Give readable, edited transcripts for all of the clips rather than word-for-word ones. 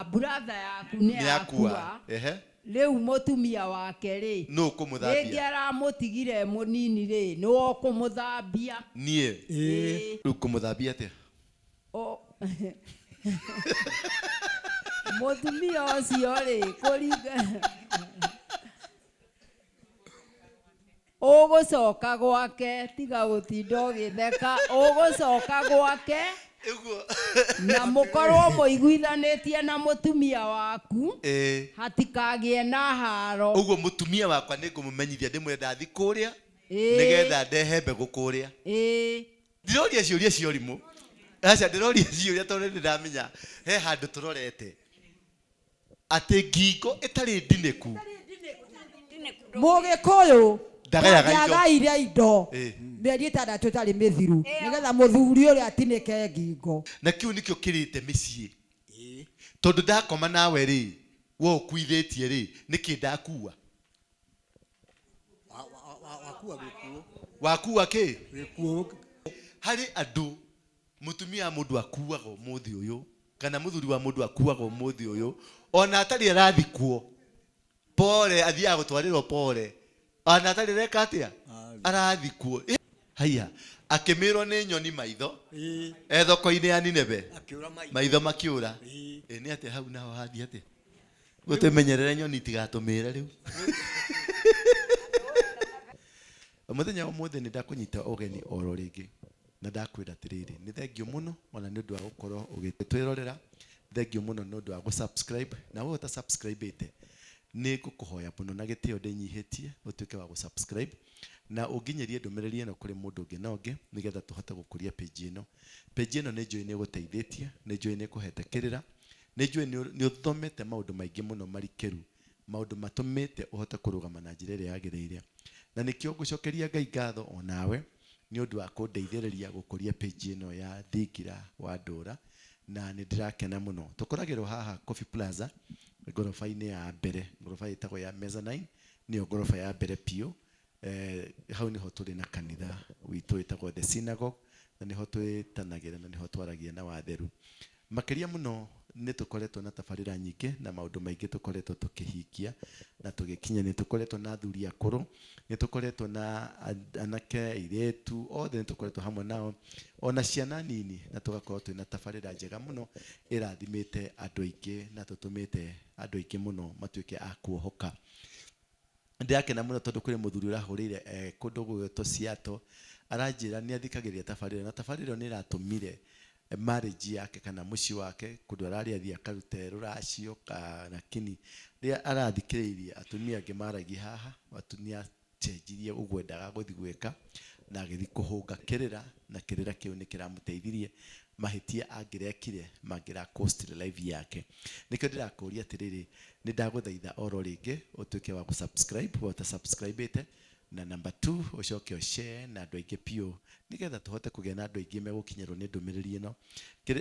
Brother yaku nĩ Nĩ akua. akua. Ehe. Rĩu mũtumia wake rĩ, Nũ ũkũmũthambia? Rĩngĩ aramũtigire e mũnini rĩ, nĩwe ũkũmũthambia. Niĩ? Ĩĩ. Rĩu ngũmũthambia atĩa? Mũtumia ũcio rĩ, kũringa Ũgũcoka gwake, tiga gũtinda ũgĩtheka, ũgũcoka gwake na mũkorwo mũiguithanĩtie na mũtumia waku, hatikagĩe na haro. Ũguo mũtumia wakwa nĩ ngũmũmenyithia ndĩmwĩre ndathiĩ kũrĩa nĩgetha ndehe mbegũ kũrĩa. Ndiroria ciũria cia ũrimũ. Aca ndĩroria ciũria tondũ nĩ ndĩramenya he handũ tũrorete. Atĩ ngingo ĩtarĩ ndinĩku. Mũgĩkũyũ Ndagayaga indo. ndangĩagaire indo Ĩ. mĩeri ĩtandatũ ĩtarĩ mĩthiru nĩgetha mũthuri ũrĩa atinĩke ngingo. Na kĩu nĩkĩo kĩrĩte mĩciĩ. Tondũ ndakoma nawe rĩ, we ũkuithĩtie rĩ, nĩkĩ ndakua? Wakua gĩkuũ. Wakua kĩ? Gĩkuũ. Harĩ andũ Mũtumia wa mũndũ akuaga ũmũthĩ ũyũ, kana mũthuri wa mũndũ akuaga ũmũthĩ ũyũ, ona atarĩ arathikwo, pore, athiaga gũtwarĩrwo pore, ona atarĩ areka atĩa? Arathikwo. Haiya, akĩmĩrwo nĩ nyoni maitho, e thoko-inĩ ya Nineve, maitho makĩũra. Ĩ nĩ atĩa hau naho hathiĩ atĩa? Ũguo twĩmenyerere nyoni itigatũmĩre rĩu. Mũthenya wa ũmũthĩ nĩ ndakũnyita ũgeni oro rĩngĩ na ndakwĩra atĩrĩrĩ, nĩ thengiũ mũno ona nĩ ũndũ wa gũkorwo ũgĩtwĩrorera, thengiũ mũno nĩ ũndũ wa gũ subscribe, na we ũta subscribe ĩte nĩ ngũkũhoya mũno na gĩtĩo ndĩnyihĩtie ũtuĩke wa gũ subscribe na ũnginyĩrie ndũmĩrĩri ĩno kũrĩ mũndũ ũngĩ na ũngĩ nĩgetha tũhote gũkũria page ĩno. Page ĩno nĩ njũĩ nĩ ĩgũteithĩtie, nĩ njũĩ nĩ ĩkũhete kĩrĩra, nĩ njũĩ nĩ ũthomete maũndũ maingĩ mũno marikĩru maũndũ matũmĩte ũhote kũrũgama na njĩra ĩrĩa yagĩrĩire. Na nĩkĩo ngũcokeria Ngai ngatho o nawe nĩ ũndũ wa kũndeithĩrĩria gũkũria page ĩno ya Thingira wa Ndũra, na nĩ ndĩrakena mũno. Tũkoragĩrwo haha Coffee Plaza, ngoroba-inĩ ya mbere, ngoroba ĩtagwo ya mezzanine, nĩyo ngoroba ya mbere biũ. Hau nĩho tũrĩ na kanitha witũ wĩtagwo The Synagogue, na nĩho twĩtanagĩra na nĩho twaragia na watheru. Makĩria mũno nĩ tũkoretwo na tabarĩra nyingĩ na maũndũ maingĩ tũkoretwo tũkĩhingia na tũgĩkinyia. Nĩ tũkoretwo na athuri akũrũ, nĩ tũkoretwo na anake, airĩtu, othe nĩ tũkoretwo hamwe nao, ona ciana nini, na tũgakorwo twĩna tabarĩra njega mũno ĩrathimĩte andũ aingĩ na tũtũmĩte andũ aingĩ mũno matuĩke a kuohoka. Ndĩrakena mũno tondũ kwĩ mũthuri ũrahũrĩire kũndũ gũgwĩtwo Seattle, aranjĩra nĩ athikagĩrĩria tabarĩra ĩno, na tabarĩra ĩyo nĩ ĩratũmire marriage yake kana mũciĩ wake kũndũ ararĩ athiĩ akarute rũracio lakini rĩrĩa arathikĩrĩirie atumia angĩ maragia haha, nĩ acenjirie ũguo endaga gũthiĩ gwĩka na agĩthiĩ kũhũnga kĩrĩra na kĩrĩra kĩu nĩ kĩramũteithirie mahĩtia angĩrekire mangĩra cost life yake. Nĩkĩo ndĩrakũria atĩrĩrĩ, nĩ ndagũthaitha oro rĩngĩ ũtuĩke wa gũ subscribe we ũta subscribe ĩte, na number two ũcoke ũ share na andũ aingĩ biũ nĩgetha tũhote kũgĩa na andũ aingĩ megũkinyĩrwo nĩ ndũmĩrĩri ĩno.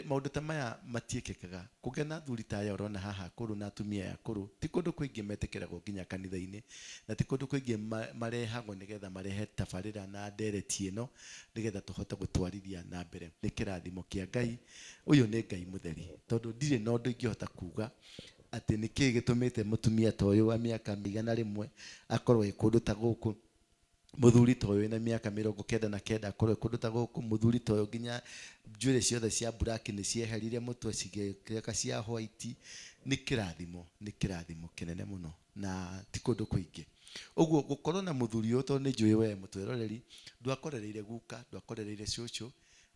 Maũndũ ta maya matiĩkĩkaga. Kũgĩa na athuri ta aya ũrona haha akũrũ na atumia aya akũrũ, ti kũndũ kũingĩ metĩkĩragwo nginya kanitha-inĩ, na ti kũndũ kũingĩ marehagwo nĩgetha marehe tabarĩra na ndereti ĩno nĩgetha tũhote gũtwarithia na mbere. Nĩ kĩrathimo kĩa Ngai, ũyũ nĩ Ngai mũtheri, tondũ ndirĩ na ũndũ ingĩhota kuga atĩ nĩ kĩĩ gĩtũmĩte mũtumia ta ũyũ wa mĩaka 100 akorwo e kũndũ ta gũkũ, mũthuri ta ũyũ wĩna mĩaka 99 akorwo e kũndũ ta gũkũ, mũthuri ta ũyũ nginya njuĩrĩ ciothe cia black nĩ cieherire mũtwe cigĩtuĩka cia white, nĩ kĩrathimo, nĩ kĩrathimo kĩnene mũno na ti kũndũ kũingĩ. Ũguo gũkorwo na mũthuri ũyũ tondũ nĩ njũĩ we mũtwĩroreri ndwakorereire guka, ndwakorereire cũcũ,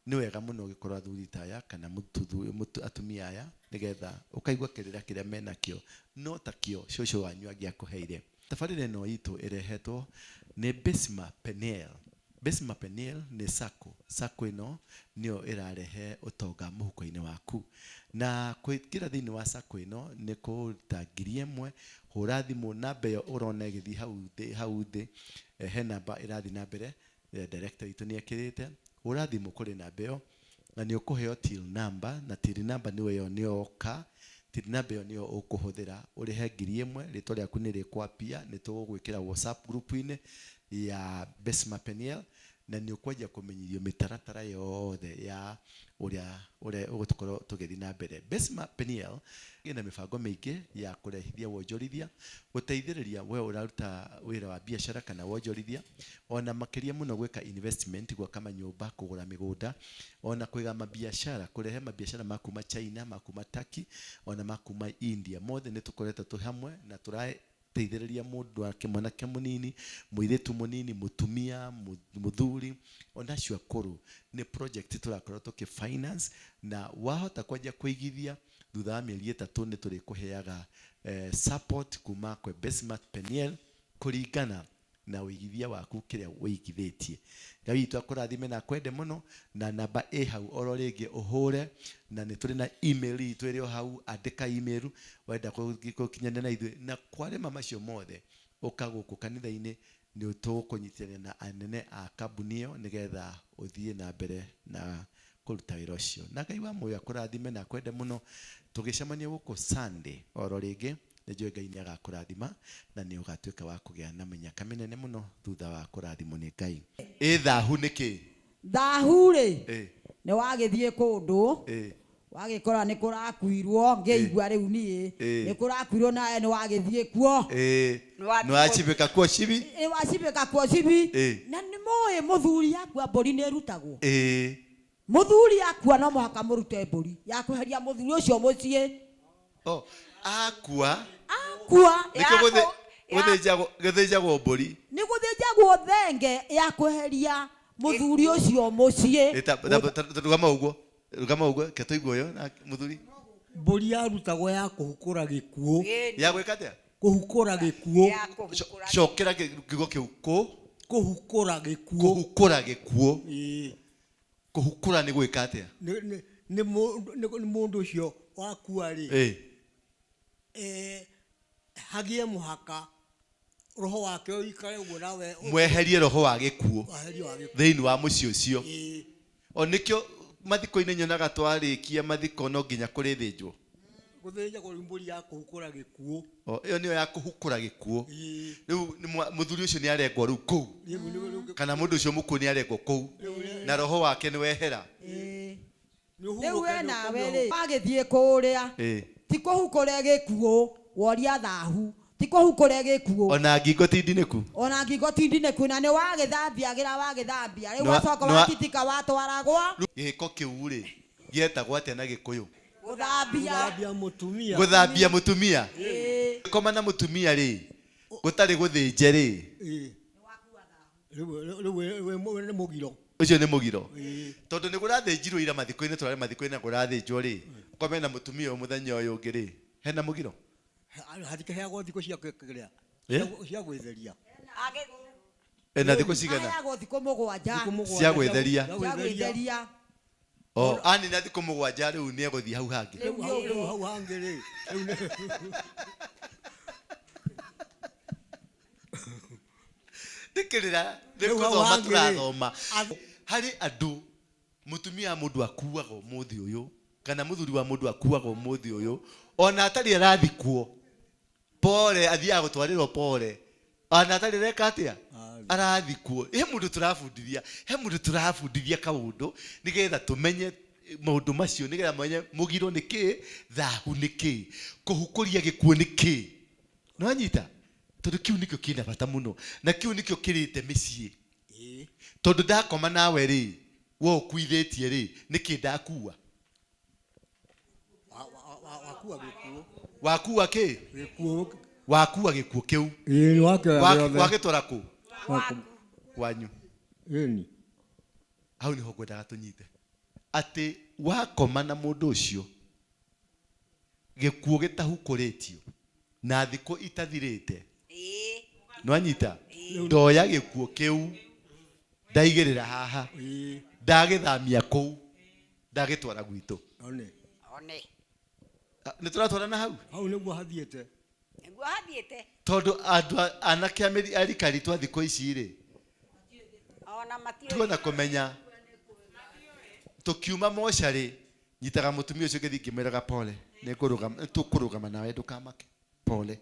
Nĩ wega mũno ũgĩkorwo athuri ta aya kana atumia aya nĩgetha ũkaigua kĩrĩra kĩrĩa menakĩo no takĩo cũcũ wanyu angĩakũheire. Tabarĩra ĩno itũ ĩrehetwo nĩ Besma Peniel. Besma Peniel nĩ sacco. Sacco ĩno nĩyo ĩrarehe ũtonga mũhuko-inĩ waku. Na kũingĩra thĩinĩ wa sacco ĩno nĩ kũruta 1000, hũra thimũ namba ĩyo ũrona ĩgĩthiĩ hau thĩ, hau thĩ he namba ĩrathiĩ na mbere Director witũ nĩ ekĩrĩte, hũra thimũ kũrĩ namba ĩyo na nĩ ũkũheo till number, na till number nĩyo ĩyo nĩyo oka, till number ĩyo nĩyo ũkũhũthĩra ũrĩhe 1000, rĩtwa rĩaku nĩ rĩkũ appear, nĩ tũgũgwĩkĩra WhatsApp group-inĩ ya Besma Peniel. Na nĩ ũkwanjia kũmenyithio mĩtaratara yothe ya ũrĩa ũrĩa ũgũkorwo tũgĩthiĩ na mbere. Besma Peniel ĩna mĩbango mĩingĩ ya kũrehithia wonjorithia, gũteithĩrĩria we ũraruta wĩra wa biacara kana wonjorithia, ona makĩria mũno gwĩka investment, gwaka manyũmba, kũgũra mĩgũnda, ona kũiga mabiacara, kũrehe mabiacara ma kuma China, ma kuma Turkey, ona ma kuma India. Mothe nĩ tũkoretwo twĩ hamwe na tũrateithĩrĩria mũndũ wake, mwanake mũnini, mũirĩtu mũnini, mũtumia, mũthuri, ona acio akũrũ. Nĩ project tũrakorwo tũkĩ finance, na wahota kwanjia kũigithia thutha wa mĩeri 3 nĩ tũrĩkũheaga support kuma kwĩ Besmart Peniel kũringana na ũigithia waku kĩrĩa ũigithĩtie. Ngai witũ akũrathime na akwende mũno. Na namba ĩ hau oro rĩngĩ ũhũre, na nĩ tũrĩ na email itũ ĩrĩ o hau, andĩka email wenda gũkinyanĩra na ithuĩ. Na kwarĩma macio mothe ũka gũkũ kanitha-inĩ, nĩ tũgũkũnyitithania na anene a kambuni ĩyo nĩgetha ũthiĩ na mbere na kũruta wĩra ũcio. Na Ngai wa muoyo akũrathime na akwende mũno. Tũgĩcemania gũkũ Sunday oro rĩngĩ, nĩ njũĩ Ngai nĩ agakũrathima na nĩ ũgatuĩka wa kũgĩa na mĩnyaka mĩnene mũno thutha wa kũrathimwo nĩ Ngai. Ĩ thahu nĩ kĩ? Thahu rĩ, nĩ wagĩthiĩ kũndũ, wagĩkora nĩ kũrakuirwo, ngĩigua rĩu niĩ nĩ kũrakuirwo nawe nĩ wagĩthiĩ kuo. Nĩ wacibĩka kuo cibi? Nĩ wacibĩka kuo cibi. Na nĩ mũĩ mũthuri akua mbũri nĩ ĩrutagwo. Mũthuri akua no mũhaka mũrute mbũri ya kweheria mũthuri ũcio mũciĩ. Oh, akua. Akua. Nĩkĩo gũthĩnjagwo mbũri. Nĩ gũthĩnjagwo thenge ya kweheria mũthuri ũcio mũciĩ. Rũgama ũguo. Rũgama ũguo, ke tũigue ũyũ na mũthuri. Mbũri yarutagwo ya kũhukũra gĩkuũ. Ya gwĩka atĩa? Kũhukũra gĩkuũ. Cokera kiugo kĩu. Kũhukũra gĩkuũ. Kũhukũra gĩkuũ. Kũhukũra nĩ gwĩka atĩa? Nĩ mũndũ ũcio wakua rĩ. Hagĩe mũhaka roho wake ũikare ũguo nawe. Mweherie roho wa gĩkuũ thĩinĩ wa mũciĩ ũcio. O nĩkĩo mathiko-inĩ nyonaga twarĩkia mathiko no nginya kũrĩthĩnjwo. Gũthĩnjagwo mbũri ya kũhukũra gĩkuũ. O ĩyo nĩyo ya kũhukũra gĩkuũ. Rĩu mũthuri ũcio nĩ arengwo rĩu kũu. Kana mũndũ ũcio mũkuũ nĩ arengwo kũu. Na roho wake nĩ wehera. Rĩu we nawe rĩ, wagĩthiĩ kũrĩa. Ti kũhukũra gĩkuũ, woria thahu. Ti kũhukũra gĩkuũ. Ona ngingo ti ndinĩku. Ona ngingo ti ndinĩku, na nĩ wagĩthambia gĩra wagĩthambia. Rĩu wacoka watitika watwaragwa. Gĩko kĩu rĩ, gĩetagwo atĩa na Gĩkũyũ? Gũthambia mũtumia. Gũthambia mũtumia. Koma na mũtumia rĩ, gũtarĩ gũthĩnje rĩ. Rĩu nĩ mũgiro. Ũcio nĩ mũgiro. Tondũ nĩ kũrathĩnjirwo ira mathiko-inĩ, tũrarĩ mathiko-inĩ na kũrathĩnjwo rĩ, kome na mũtumia ũyũ mũthenya ũyũ ũngĩ rĩ, hena mũgiro? Hatikĩheagwo thikũ cia kĩrĩa? Cia gwĩtheria. Ena thikũ cigana? Aheagwo thikũ 7. Cia gwĩtheria. Cia gwĩtheria. O, anina thikũ 7 rĩu nĩ egũthiĩ hau hangĩ. Rĩu hau hangĩ rĩ. Ndĩkĩrĩra, nĩ gũthoma tũrathoma. Harĩ andũ mũtumia wa mũndũ akuaga ũmũthĩ ũyũ, kana mũthuri wa mũndũ akuaga ũmũthĩ ũyũ, ona atarĩ arathikwo, pore, athiaga gũtwarĩrwo pore. Ona atarĩ areka atĩa? Arathikwo. He mũndũ tũrabundithia, he mũndũ tũrabundithia kaũndũ nĩgetha tũmenye maũndũ macio, nĩgetha menye mũgiro nĩ kĩ, thahu nĩ kĩ, kũhukũria gĩkuũ nĩ kĩ. Nĩwanyita? Tondũ kĩu nĩkĩo kĩna bata mũno, na kĩu nĩkĩo kĩrĩte mĩciĩ. Tondũ ndakoma nawe rĩ, we ũkuithĩtie rĩ, nĩkĩ ndakua? Wakua gĩkuũ. Wakua kĩ? Gĩkuũ. Wakua gĩkuũ kĩu. Ĩĩ, wakĩoya gĩothe. Wagĩtwara kũ? Kwanyu. Ĩni. Hau nĩho ngwendaga tũnyite. Atĩ wakoma na mũndũ ũcio, gĩkuũ gĩtahukũrĩtio na thikũ itathirĩte. Nĩwanyita? Ndoya gĩkuũ kĩu, ndaigĩrĩra haha, ndagĩthamia kũu, ndagĩtwara gwitũ. One. Nĩ tũratwarana hau? Hau nĩguo hathiĩte. Nĩguo hathiĩte. Tondũ andũ anake a rika ritũ a thikũ ici rĩ, Ona matiũĩ. Tuona kũmenya tũkiuma mocarĩ, nyitaga mũtumia ũcio ngĩthiĩ ngĩmwĩraga pole, nĩtũkũrũgama nawe ndũkamake, pole.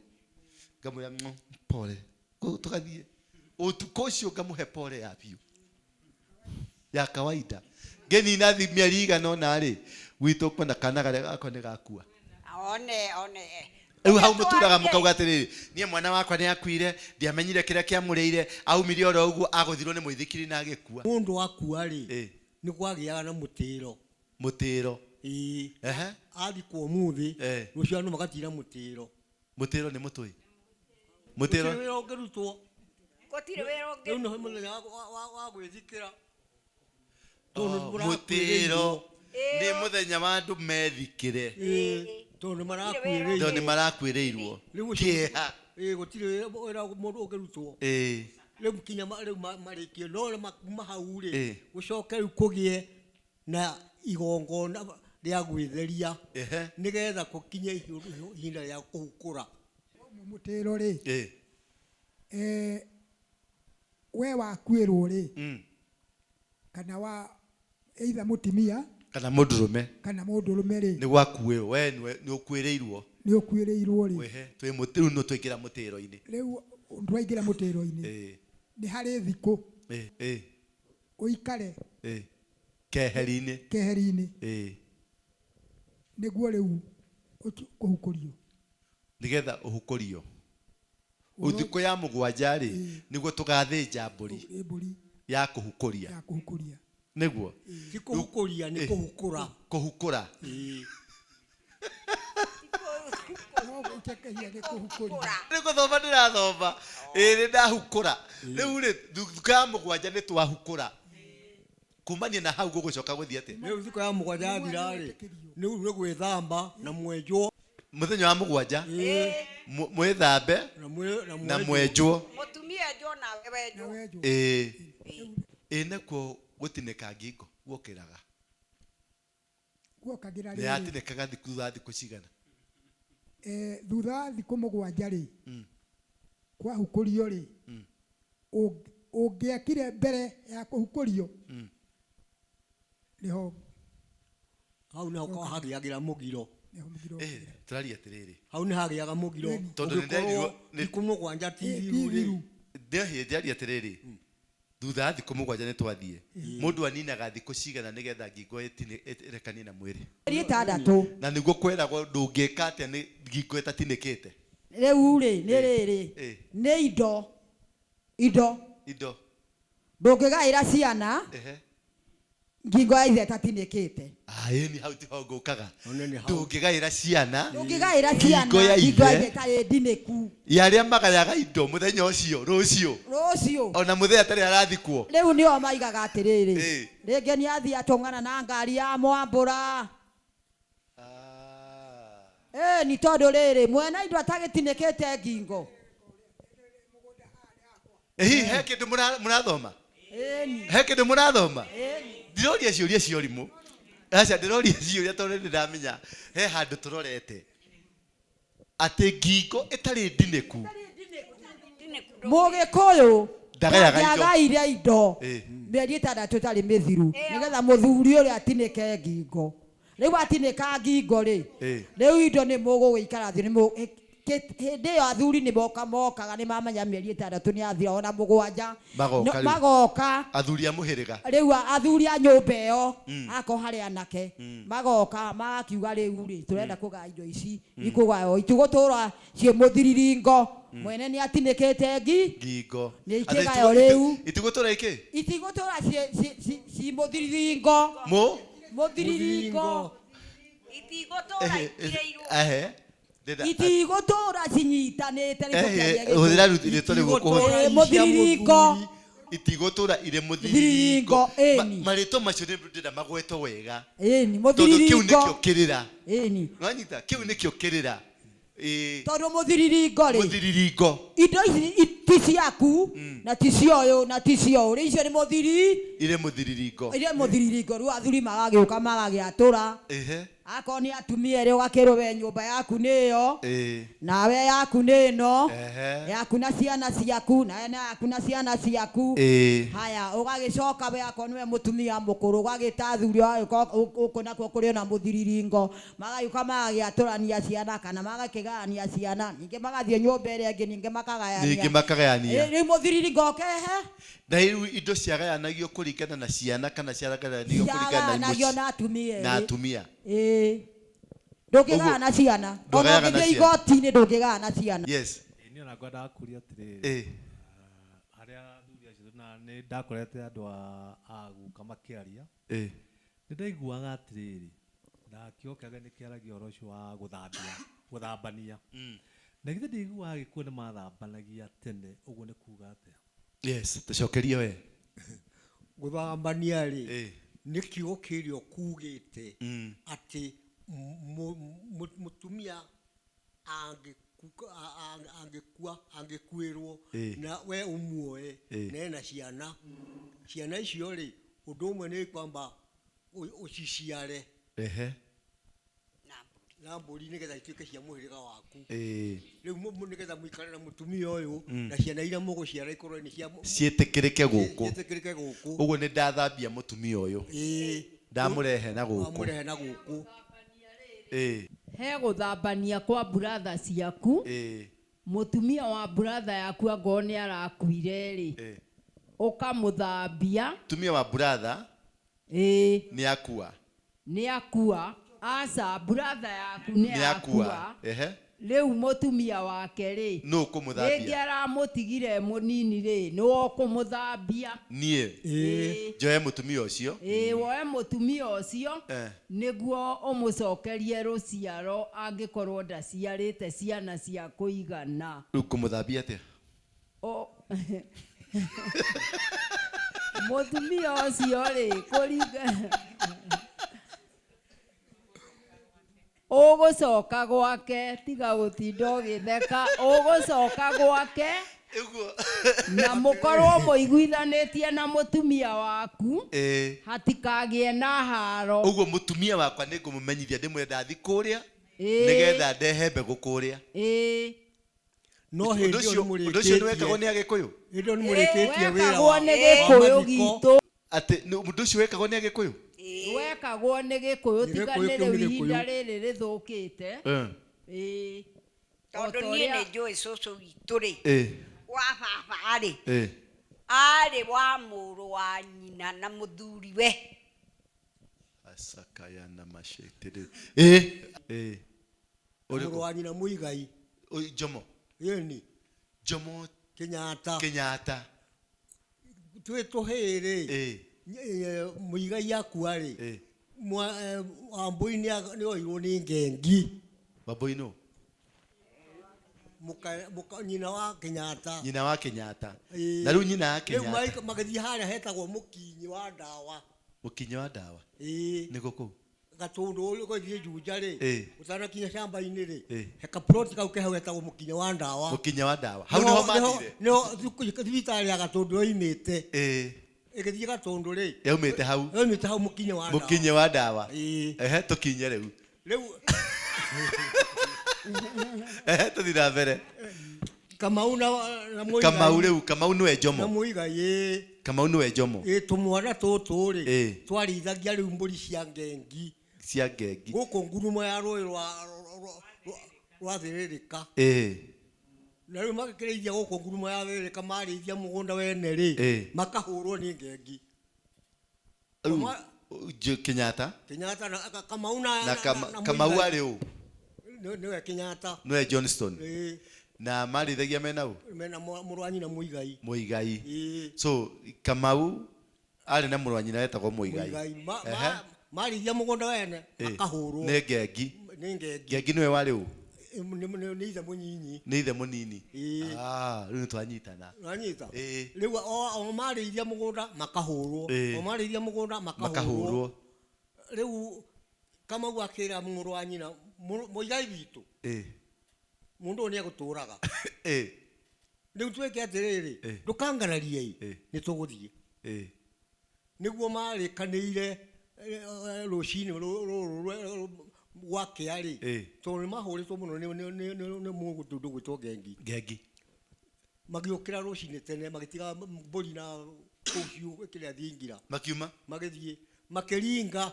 Ngamwĩra pole, tũgathiĩ. Ũtukũ ũcio ngamũhe pole ya biũ. Ya kawaida ngĩnina mĩeri igana ũna rĩ, gwitũ kwĩna kana karĩa gakwa nĩ gakua. One one. Rĩu hau mũturaga mũkauga atĩrĩrĩ, niĩ mwana wakwa nĩ akuire, ndiamenyire kĩrĩa kĩamũrĩire, aumire oro ũguo, agũthirwo nĩ mũithikiri na agĩkua. Mũndũ akua rĩ, Ĩ. nĩ kwagĩaga na mũtĩro. Mũtĩro. Ĩĩ. Ehe. Athikwo ũmũthĩ, Eh. rũciũ andũ magatira mũtĩro. Mũtĩro nĩ mũtũi. Mũtĩro. Gũtirĩ wĩra ũngĩrutwo. Gũtirĩ wĩra ũngĩ. Rĩu nĩ mũthenya wa gwĩthikĩra. Tondũ Oh, nĩ mũtĩro mũrakuĩrĩirwo. nĩ mũthenya wa andũ methikĩre. Ĩĩ, tondũ nĩ marakuĩrĩirwo. Tondũ nĩ marakuĩrĩirwo. Rĩu ũcio- Kĩeha. Ĩĩ, gũtirĩ wĩra mũndũ ũngĩrutwo. Ĩĩ. Rĩu kinya rĩu marĩkie, no rĩu kuma hau rĩ, Ĩĩ. gũcoke rĩu kũgĩe na igongona rĩa gwĩtheria, Ehe. nĩgetha gũkinye ihinda rĩa kũhukũra. Mũtĩro rĩ, Ĩĩ. we wakuĩrwo rĩ, kana wa either mũtumia Kana mũndũrũme. kana mũndũrũme rĩ, Nĩ gwakuĩrwo, we nĩ ũkuĩrĩirwo. Nĩ ũkuĩrĩirwo rĩ. Wehe, twĩ rĩu no twaingĩra mũtĩro-inĩ. Rĩu twaingĩra mũtĩro-inĩ. Ĩĩ. Nĩ harĩ thikũ. Ĩĩ, ĩĩ. Ũikare. Ĩĩ. Keheri-inĩ. Keheri-inĩ. Ĩĩ. Nĩguo rĩu kũhukũrio. Nĩgetha ũhukũrio. Thikũ ya mũgwanja rĩ, nĩguo tũgathĩnja mbũri. Ĩ, mbũri. Ya kũhukũria. Ya kũhukũria. Nĩguo? Ti kũhukũria, nĩ Ĩ. kũhukũra. Kũhukũra. Ĩ. No gũtekehia nĩ kũhukũria. Nĩ gũthoma ndĩrathoma. Ĩ, nĩ ndahukũra. Rĩu rĩ, thikũ ya mũgwanja nĩ twahukũra. Kumania na hau gũgũcoka gũthiĩ atĩa? Rĩu thikũ ya mũgwanja yathira rĩ, rĩu nĩ gwĩthamba na mwenjwo. Mũthenya wa mũgwanja, Ĩ. mwĩthambe Na na mwenjwo. mwenjwo. Mũtumia enjwo nawe wenjwo. Na wenjwo. Ĩ. Ĩ, nakuo gũtinĩka ngingo guokĩraga. Guokagĩra Nĩ rĩrĩ. yatinĩkaga thutha wa thikũ cigana? Thutha wa thikũ mũgwanja rĩ, kwahukũrio rĩ, ũngĩekire mbere ya kũhukũrio, nĩho Hau nĩho hagĩagĩra mũgiro. Nĩho mũgiro Ĩ, tũraria atĩrĩrĩ. Hau nĩ hagĩaga mũgiro. Tondũ nĩ Ũngĩkorwo nderirwo nĩ thikũ mũgwanja ti Ĩ, thiru ti rĩ. thiru. Ndĩrahiĩ ndĩraria atĩrĩrĩ. Thutha wa thikũ mũgwanja nĩ twathiĩ. Mũndũ aninaga thikũ cigana nĩgetha ngingo ĩrekanie na mwĩrĩ? Mĩeri ĩtandatũ. Na nĩguo kwĩragwo ndũngĩka atĩa nĩ ngingo ĩtatinĩkĩte. Rĩu rĩ, nĩ rĩrĩ. Ĩ. Nĩ indo. Indo. Indo. Ndũngĩgaĩra ciana. Ehe. Ngingo ya ithe ĩtatinĩkĩte. Ah, ĩni hau tiho ngũkaga. One nĩ hau. Ndũngĩgaĩra ciana. Ndũngĩgaĩra Ngingo ya ciana ngingo ya ithe. ithe ĩtarĩ ndinĩku. Ya arĩa magayaga indo mũthenya ũcio, rũciũ. Rũciũ. Ona mũthenya atarĩ arathikwo. Rĩu nĩo maigaga atĩrĩrĩ. Ĩ. Rĩngĩ nĩ athiĩ atũng'ana na ngari ya mwambũra. Ah. Ĩ, nĩ tondũ rĩrĩ, mwene indo atagĩtinĩkĩte ngingo. Ĩ, hihi he kĩndũ mũrathoma? Ĩni. He kĩndũ mũrathoma? Ĩni. Ndiroria ciũria cia ũrimũ. Aca, ndĩroria ciũria tondũ nĩ ndĩramenya he handũ tũrorete. Atĩ ngingo ĩtarĩ ndinĩku. Mũgĩkũyũ Ndagayaga indo. ndangĩagaire indo. Ĩ. Mĩeri ĩtandatũ ĩtarĩ mĩthiru. Nĩgetha mũthuri ũrĩa atinĩke ngingo. Rĩu atinĩka ngingo rĩ, Ĩ. rĩu indo nĩ mũgũgĩikara thĩ, hĩndĩ ĩyo athuri nĩ moka mokaga, nĩ mamenya mĩeri ĩtandatũ nĩ yathira, ona mũgwanja. Magoka No, rĩu. magoka. Athuri a mũhĩrĩga. Rĩu athuri a nyũmba ĩyo, akorwo harĩ anake, magoka, magakiuga rĩu rĩ, tũrenda kũgaya indo ici, ikũgaywo, itigũtũra ciĩ mũthiriringo. Mwene nĩ atinĩkĩte ngi. Ngingo. Nĩ Atĩ ikĩgaywo rĩu. itigũtũra ikĩ? Itigũtũra ciĩ mũthiriringo. Mũ? Mũthiriringo. Itigũtũra Ehe, ikirĩirwo. ehe. Ndĩrenda- Itigũtũra cinyitanĩte nĩ Ehe, tũkĩaria gĩkũyũ. hũthĩra rĩtwa rĩu ũkũhũthĩra. Ĩ, mũthiriringo. Itigũtũra irĩ Mũthiriringo, mũthiriringo. ĩni. Marĩtwa macio nĩ ndĩrenda magwetwo wega. Ĩni, Tondũ kĩu mũthiriringo. nĩkĩo kĩrĩra. Ĩni. Nĩwanyita? Kĩu nĩkĩo kĩrĩra. Ĩ. Tondũ mũthiriringo rĩ. Mũthiriringo. Indo ici ti ciaku, na ti cia ũyũ, na ti cia ũyũ. Rĩu icio nĩ mũthiri. Irĩ mũthiriringo. Irĩ mũthiriringo. Rĩu athuri magagĩũka magagĩatũra. Ehe. Akorwo nĩ atumia erĩ ũgakĩrwo we nyũmba yaku nĩyo, nawe yaku nĩ ĩno, yaku na ciana ciaku, nawe na yaku na ciana ciaku. Haya, ũgagĩcoka we akorwo nĩwe mũtumia mũkũrũ, ũgagĩta athuri, ũgagĩũka gũkũ nakuo kũrĩ ona mũthiriringo, magagĩũka magagĩatũrania ciana kana magakĩgayania ciana, ningĩ magathiĩ nyũmba ĩrĩa ĩngĩ, ningĩ makagayania. Ningĩ makagayania. Rĩu mũthiriringo ũkehe. Na rĩu indo ciagayanagio kũringana na ciana kana ciagayanagio kũringana na Ciagayanagio mũciĩ? na atumia Na erĩ. atumia. Ĩĩ. Ndũngĩgaya na ciana. Ona Ndũgayaga na ũngĩthiĩ ciana. igoti-inĩ ndũngĩgaya na ciana. Yes. Niĩ ona ngwendaga kũria atĩrĩrĩ, harĩa athuri acio na nĩ ndakorete andũ a guka makĩaria, nĩ ndaiguaga atĩrĩrĩ, na kĩo kĩake nĩ kĩaragia ũhoro ũcio wa gũthambia, gũthambania. Na githĩ ndiguaga Gĩkũyũ nĩ mathambanagia tene, ũguo nĩ kuga atĩa? Yes, tũcokerie we. Gũthambania rĩ, nĩ kiugo kĩrĩa kugĩte atĩ mũtumia angĩkua, angĩkuĩrwo, na we ũmuoe, na ena ciana, ciana icio rĩ, ũndũ ũmwe nĩ kwamba ũciciare na mbũri nĩgetha ituĩke cia mũhĩrĩga waku. Rĩu nĩgetha mũikare na mũtumia ũyũ, na ciana iria mũgũciara ikorwo nĩ cia Ciĩtĩkĩrĩke gũkũ. Ciĩtĩkĩrĩke gũkũ. Ũguo nĩ ndathambia mũtumia ũyũ. Ndamũrehe na gũkũ. Wamũrehe na gũkũ. He gũthambania kwa buratha ciaku. Mũtumia wa buratha yaku angorwo nĩ arakuire rĩ, ũkamũthambia. Mũtumia wa buratha nĩ akua. Nĩ akua. Aca, buratha yaku nĩ Nĩ akua. akua. Rĩu mũtumia wake rĩ, Nũ ũkũmũthambia? Rĩngĩ aramũtigire mũnini rĩ, nĩwe ũkũmũthambia. Niĩ. Njoe mũtumia ũcio. Ĩĩ, woe mũtumia ũcio, nĩguo ũmũcokerie rũciaro angĩkorwo ndaciarĩte ciana cia kũigana. Rĩu kũmũthambia atĩa? Mũtumia ũcio rĩ, kũringa ũgũcoka gwake, tiga gũtinda ũgĩtheka, ũgũcoka gwake na mũkorwo mũiguithanĩtie na mũtumia waku, hatikagĩe na haro. Ũguo mũtumia wakwa nĩ ngũmũmenyithia ndĩmwĩre ndathiĩ kũrĩa, nĩgetha ndehe mbegũ kũrĩa. No Ũndũ hĩndĩ ĩyo ũcio nĩ ũndũ ũcio nĩ wekagwo nĩ Agĩkũyũ? Hĩndĩ ĩyo nĩ mũrĩkĩtie wĩra Wekagwo wa nĩ Gĩkũyũ mathiko. gitũ. Atĩ ũndũ ũcio wekagwo nĩ Agĩkũyũ? Wekagwo nĩ Gĩkũyũ, Nĩ tiga Gĩkũyũ nĩ kĩu rĩu nĩ ihinda Gĩkũyũ. rĩrĩ rĩthũkĩte. Tondũ O ta niĩ ũrĩa nĩ njũĩ cũcũ witũ rĩ, wa baba rĩ, arĩ wa mũrũ wa nyina na mũthuriwe. Asakaya na macetĩrĩ. Mũrũ wa nyina Mũigai. Oi, Jomo. Ĩni. Jomo Kenyatta. Kenyatta. Twĩ tũhĩĩ rĩ, Mũigai akua rĩ, Wambũi nĩ oirwo nĩ ngengi. Wambũi nũ? Nyina wa Kenyatta. Nyina wa Kenyatta. Na rĩu nyina wa Rĩu Kenyatta. magĩthiĩ harĩa hetagwo mũkinyi wa ndawa. Mũkinyi wa ndawa? Nĩkũ kũu? Gatũndũ ũgĩthiĩ Juja rĩ, ũtanakinya shamba-inĩ rĩ, he kaploti kau ke hau hetagwo mũkinya wa ndawa. Mũkinya wa ndawa. Hau nĩho mathire? Nĩho thibitarĩ ya Gatũndũ yoimĩte. Ĩgĩthiĩ Gatũndũ rĩ, Yaumĩte hau? Yaumĩte hau mũkinya wa ndawa. Mũkinya wa ndawa. Ehe, tũkinye rĩu. Rĩu Ehe, tũthiĩ na mbere. Kamau na Mũigai. Kamau rĩu, Kamau nĩwe Jomo. Na Mũigai, ĩĩ. Kamau nĩwe Jomo. Ĩĩ, tũmwana tũtũ rĩ, twarĩithagia rĩu mbũri cia ngengi. Cia ngengi. Gũkũ ngurumo ya rũĩ rwa Thĩrĩrĩka. Na rĩu magĩkĩrĩithia gũkũ ngurumo ya Thĩrĩrĩka, marĩithia mũgũnda wene rĩ, makahũrwo nĩ ngengi. Rĩu, Kenyatta? Kenyatta na Kamau na Na na Kamau Mũigai. arĩ ũ? Nĩwe Kenyatta. Nĩwe Johnston. Na marĩithagia mena ũ? Mena mũrũ wa nyina Mũigai. Mũigai. So Kamau arĩ na mũrũ wa nyina wetagwo Mũigai. Mũigai. Marĩithia mũgũnda wene, makahũrwo. Nĩ ngengi. Nĩ ngengi. Ngengi nĩwe warĩ ũ? Nĩ ithe mũnyinyi. Nĩ ithe mũnini. Rĩu nĩ twanyitana. Wanyita? Rĩu o marĩithia mũgũnda makahũrwo. O marĩithia mũgũnda makahũrwo. Makahũrwo. Rĩu Kamau akĩra mũrũ wa nyina, Mũigai witũ. Mũndũ ũyũ nĩegũtũraga. Rĩu twĩke atĩrĩrĩ, ndũkangararie ĩ, nĩ tũgũthiĩ. Nĩguo marĩkanĩire, rũcinĩ rũrũ Gwakĩa rĩ, tondũ nĩ mahũrĩtwo mũno nĩ mũndũ ũgwĩtwo Ngengi. Ngengi. Magĩũkĩra rũcinĩ tene, magĩtiga mbũri na kũu ciugũ kĩrĩa thingira. Makiuma. Magĩthiĩ makĩringa,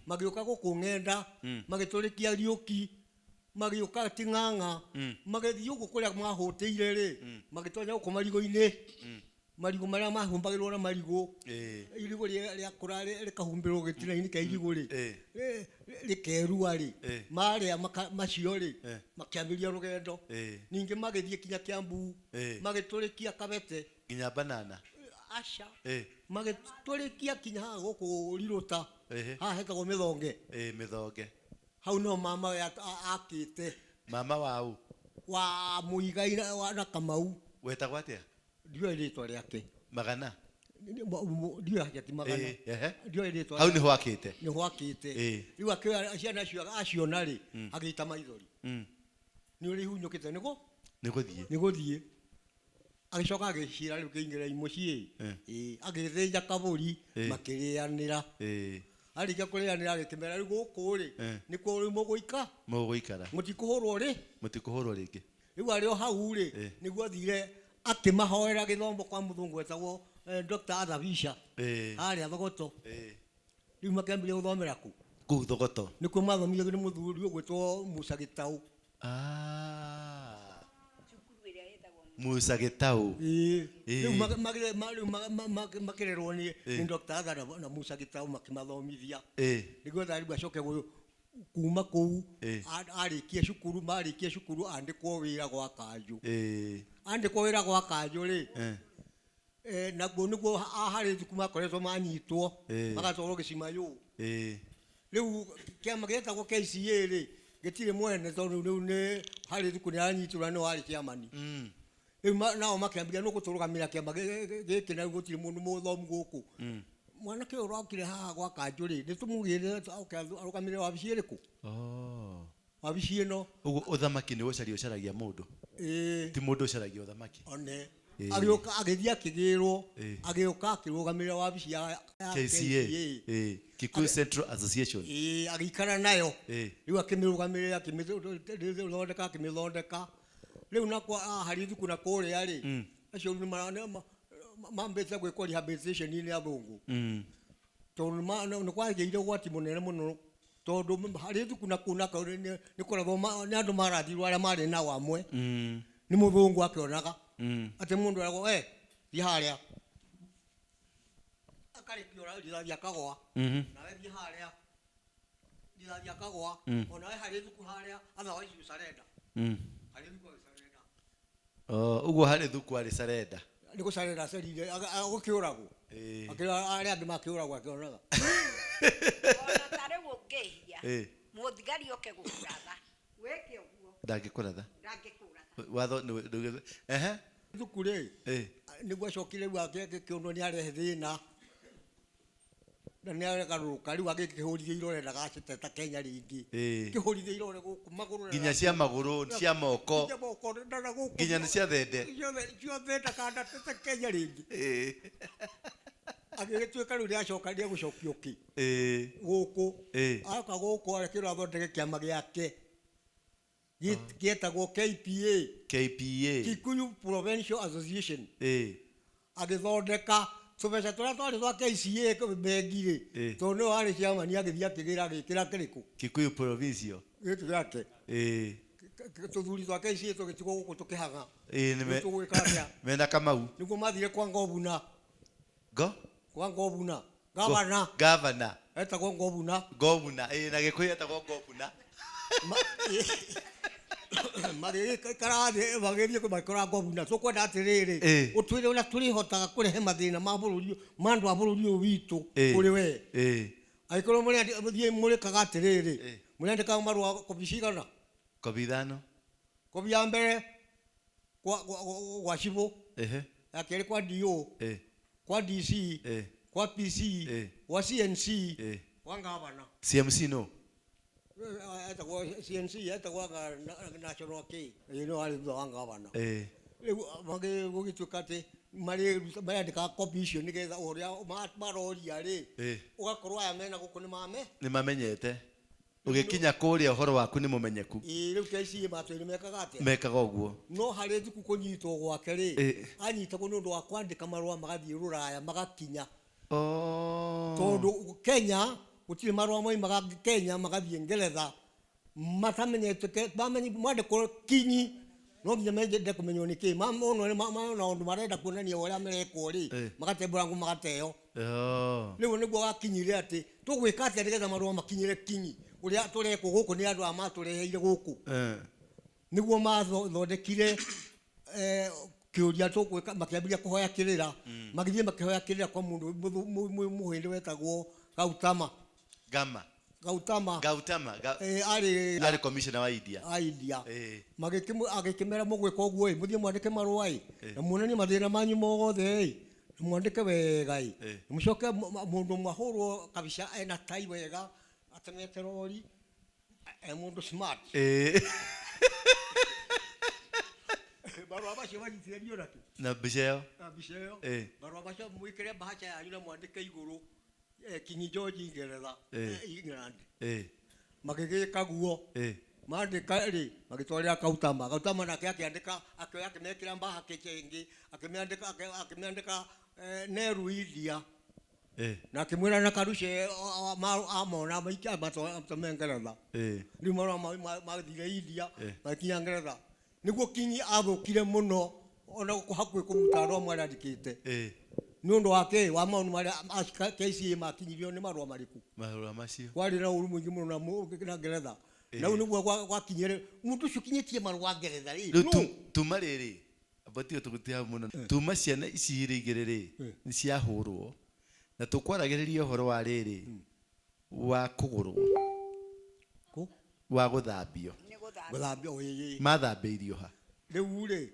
magĩũka gũkũ ng'enda, magĩtũrĩkia riũki, magĩũka ting'ang'a, magĩthiĩ ũguo kũrĩa mahũtĩire rĩ, magĩtonya gũkũ marigũ-inĩ, marigũ marĩa mahumbagĩrwo na marigũ, irigũ rĩakũra rĩkahumbĩrwo gĩtina-inĩ kĩa irigũ rĩ, rĩkerua rĩ, marĩa macio rĩ, makĩambĩrĩria rũgendo. Ningĩ magĩthiĩ kinya Kiambu, magĩtũrĩkia Kabete. Nginya banana. Aca. Magĩtũrĩkia kinya haha gũkũ Riruta, haha hetagwo Mĩthonge. Mĩthonge. Hau no mama we akĩte. Mama wa ũ? Wa Mũigai na Kamau. Wetagwo atĩa? Ndiũĩ rĩtwa rĩake. Magana? Ndiũĩ hake ti Magana. Ndiũĩ rĩtwa Hau rĩake. nĩho akĩte? Nĩho akĩte. Rĩu akĩoya ciana icio aciona rĩ, agĩita maithori. Nĩ ũrĩa ihunyũkĩte nĩguo? Nĩ gũthiĩ. Nĩ gũthiĩ. Agĩcoka agĩciĩra rĩu kĩingĩrei mũciĩ. Agĩthĩnja kabũri, makĩrĩanĩra. Arĩkia kũrĩanĩra agĩkĩmera rĩu gũkũ rĩ, nĩkuo rĩu mũgũika? Mũgũikara. Mũtikũhũrwo rĩ? Mũtikũhũrwo rĩngĩ. Rĩu arĩ o hau rĩ, nĩguo athire akĩmahoera gĩthomo kwa mũthũngũ wetagwo, Dr. Athabisha. Harĩa Thogoto. Rĩu makĩambĩrĩria gũthomera kũ? Kũu Thogoto. Nĩkuo mathomire nĩ mũthuri ũgwĩtwo Musa Gĩtaũ. Cukuru ĩrĩa ĩtagwo Musa Gĩtaũ. Rĩu makĩrerwo nĩ Dr. Arthur na Musa Gĩtaũ makĩmathomithia. Nĩguo rĩu acoke kuma kũu, arĩkie cukuru, marĩkie cukuru andĩkwo wĩra gwa Kanjũ. Andĩkwo wĩra gwa Kanjũ rĩ, naguo nĩguo harĩ thukuru makoretwo manyitwo, magatwarwo gĩcimayũ. Rĩu kĩama gĩetagwo KCA rĩ, gĩtirĩ mwene tondũ rĩu nĩ harĩ thukuru nĩ aranyitirwo na nĩwe warĩ chairman. Rĩu nao makĩambĩrĩria nĩ gũtũrũgamĩra kĩama gĩkĩ na rĩu gũtirĩ mũndũ mũthomu gũkũ. Mwanake ũyũ ũrokire haha gwa Kanjũ rĩ, nĩ tũmũgĩrĩre oke arũgamĩrĩre wabici ĩrĩkũ? Wabici ĩno. Ũguo ũthamaki nĩ gũcaria ũcaragia mũndũ. Ti mũndũ ũcaragia ũthamaki. One. Agĩũka, agĩthiĩ akĩgĩrwo, agĩũka akĩrũgamĩrĩra wabici ya KCA. KCA. Kikuyu Central Association. Agĩikara nayo. Rĩu akĩmĩrũgamĩrĩra, akĩmĩthondeka, akĩmĩthondeka. Rĩu nakwa, harĩ thuku na kũrĩa rĩ, acio nĩ mambĩte gwĩkwo rehabilitation nĩ athũngũ. Tondũ nĩ kwagĩire ũgwati mũnene mũno, tondũ harĩ thuku na kũu nako nĩ kũrathwo nĩ andũ marathirwo arĩa marĩ nao amwe. Nĩ mũthũngũ akĩonaga. Atĩ mũndũ eragwo, thiĩ harĩa. Akarĩkio rithathi akagwa. Nawe thiĩ harĩa. Rithathi akagwa. Onawe harĩ thuku harĩa, otherwise you surrender. Harĩ thuku agĩsurrender. Oh, ũguo harĩ thuku arĩ surrender. Nĩ gũsurrender acerire, gũkĩũragwo. Akĩra arĩa angĩ makĩũragwo akĩonaga. Ona ta rĩu ũngĩhia, mũthigari oke gũkũratha. Wĩke ũguo. Ndangĩkũratha. Ndangĩkũratha. Watho nĩ ndũgĩ-, ehe. Thuku rĩ, nĩguo acokire rĩu akĩonwo nĩ arehe thĩna. Na nĩ agarũrũka rĩu agĩkĩhũrithia irore ndagaciteta Kenya rĩngĩ. Kĩhũrithia irore gũkũ magũrũ na Nginya cia magũrũ, cia moko. Nginya moko, na gũkũ. Nginya nĩ cia thende. Ciothe, ciothe ndakanatete Kenya rĩngĩ. Agĩgĩtuĩka rĩu nĩacoka, nĩegũcokio kĩ? Gũkũ. Aroka gũkũ arekĩrwo athondeke kĩama gĩake. Gĩetagwo KPA. KPA. Kikuyu Provincial Association. Agĩthondeka tũbeca tũrĩa twarĩ twa KCA bengi rĩ, tondũ nĩwe warĩ chairman, agĩthiĩ akĩgĩra, agĩkĩra kĩrĩkũ? Kikuyu Provincial. Gĩkĩ gĩake. Tũthuri twa KCA tũgĩtigwo gũkũ tũkĩhaga. Nĩ me- Tũgwĩka atĩa? Mena Kamau. Nĩguo mathire kwa Ngobuna. Ngo? Kwa Ngobuna. Gavana. Gavana. Etagwo Ngobuna. Ngobuna. Na Gĩkũyũ etagwo Ngobuna. Magĩgĩikara thĩ, magĩthiĩ magĩkora Ngobuna. Tũkwenda atĩrĩrĩ, ũtwĩre ũrĩa tũrĩhotaga kũrehe mathĩna ma bũrũri, ma andũ a bũrũri ũyũ witũ kũrĩ we. Angĩkorwo mũthiĩ mũrĩkaga atĩrĩrĩ, mũrĩandĩkaga marũa kobi cigana? Kobi ithano. Kobi ya mbere kwa cibũ. Ya kerĩ kwa DO. Kwa DC. Kwa PC. Kwa CNC. Kwa gavana. CMC no? Etagwo CNC, etagwo National K. Ĩĩ, no arĩ thutha wa gavana. Rĩu, gũgĩtuĩka atĩ marĩandĩkaga kobi icio nĩgetha ũrĩa maroria rĩ, ũgakorwo aya mena gũkũ nĩ mame? Nĩ mamenyete. Ũgĩkinya kũrĩa ũhoro waku nĩ mũmenyeku. Ĩĩ, rĩu KCA matũire mekaga atĩa? Mekaga ũguo. No harĩ thuku kũnyitwo gwake rĩ, Ĩĩ. anyitagwo nĩ ũndũ wa kwandĩka marũa magathiĩ rũraya magakinya. Oh. Tondũ Kenya gũtirĩ marũa moimaga Kenya magathiĩ Ngeretha matamenyete mwandĩkwo kinyi no nginya mende kũmenywo nĩ kĩ mona ũndũ marenda kuonania ũrĩa marekwo rĩ, magatembũrangwo magateo. Oh. Rĩu nĩguo gakinyire atĩ tũgwĩka atĩa nĩgetha marũa makinyĩre kinyi ũrĩa tũrekwo gũkũ nĩ andũ aya matũreheire gũkũ. Nĩguo mathondekire kĩũria tũgwĩka, makĩambĩrĩria kũhoya kĩrĩra, magĩthiĩ makĩhoya kĩrĩra kwa mũndũ mũhĩndĩ wetagwo Gautama. Gama. Gautama. Gautama. Arĩ Arĩ commissioner wa India. A India. Agĩkĩmera mũgwĩka ũguo ĩ, mũthiĩ mwandĩke marũa ĩ, na muonanie mathĩna manyu mothe ĩ, na mwandĩke wega ĩ, na mũcoke mũndũ mwahũrwo kabica ena tai wega, atemete rori, e mũndũ smart. Marũa macio manyitithanio na kĩ? Na mbica ĩyo. Na mbica ĩyo. Marũa macio mwĩkĩre mbahaca yanyu na mwandĩke igũrũ, King George Ngeretha, England. Magĩgĩka guo. Mandĩka rĩ, magĩtwarĩra Gautama. Gautama nake akĩandĩka, akĩoya akĩmekĩra mbahaca ĩngĩ, akĩmĩandĩka, akĩmĩandĩka, Nehru India. Na akĩmwĩra na Karuche, amona maikia matũme Ngeretha. Rĩu marũa mathire India, magĩkinya Ngeretha. Nĩguo Kinyi athũkire mũno, ona hakuhĩ kũruta arũa marĩa andĩkĩte. Nĩ ũndũ wa kĩ? Wa maũndũ marĩa KCA makinyirio nĩ marũa marĩkũ? Marũa macio. Kwarĩ na ũru mũingĩ mũno na Ngeretha. Na rĩu nĩguo gwakinyire, mũndũ ũcio ũkinyĩtie marũa Ngeretha rĩ, Rĩu nũ? tuma rĩrĩ, amba tiga tũgũtige hau mũno. Tuma ciana ici igĩrĩ igĩrĩ rĩ, nĩ ciahũrwo. Na tũkwaragĩrĩria ũhoro wa rĩrĩ, wa kũgũrwo. Kũ? Wa gũthambio. Nĩ gũthambio. Gũthambio, ĩĩ, ĩĩ. Mathambĩirio ha? Rĩu rĩ,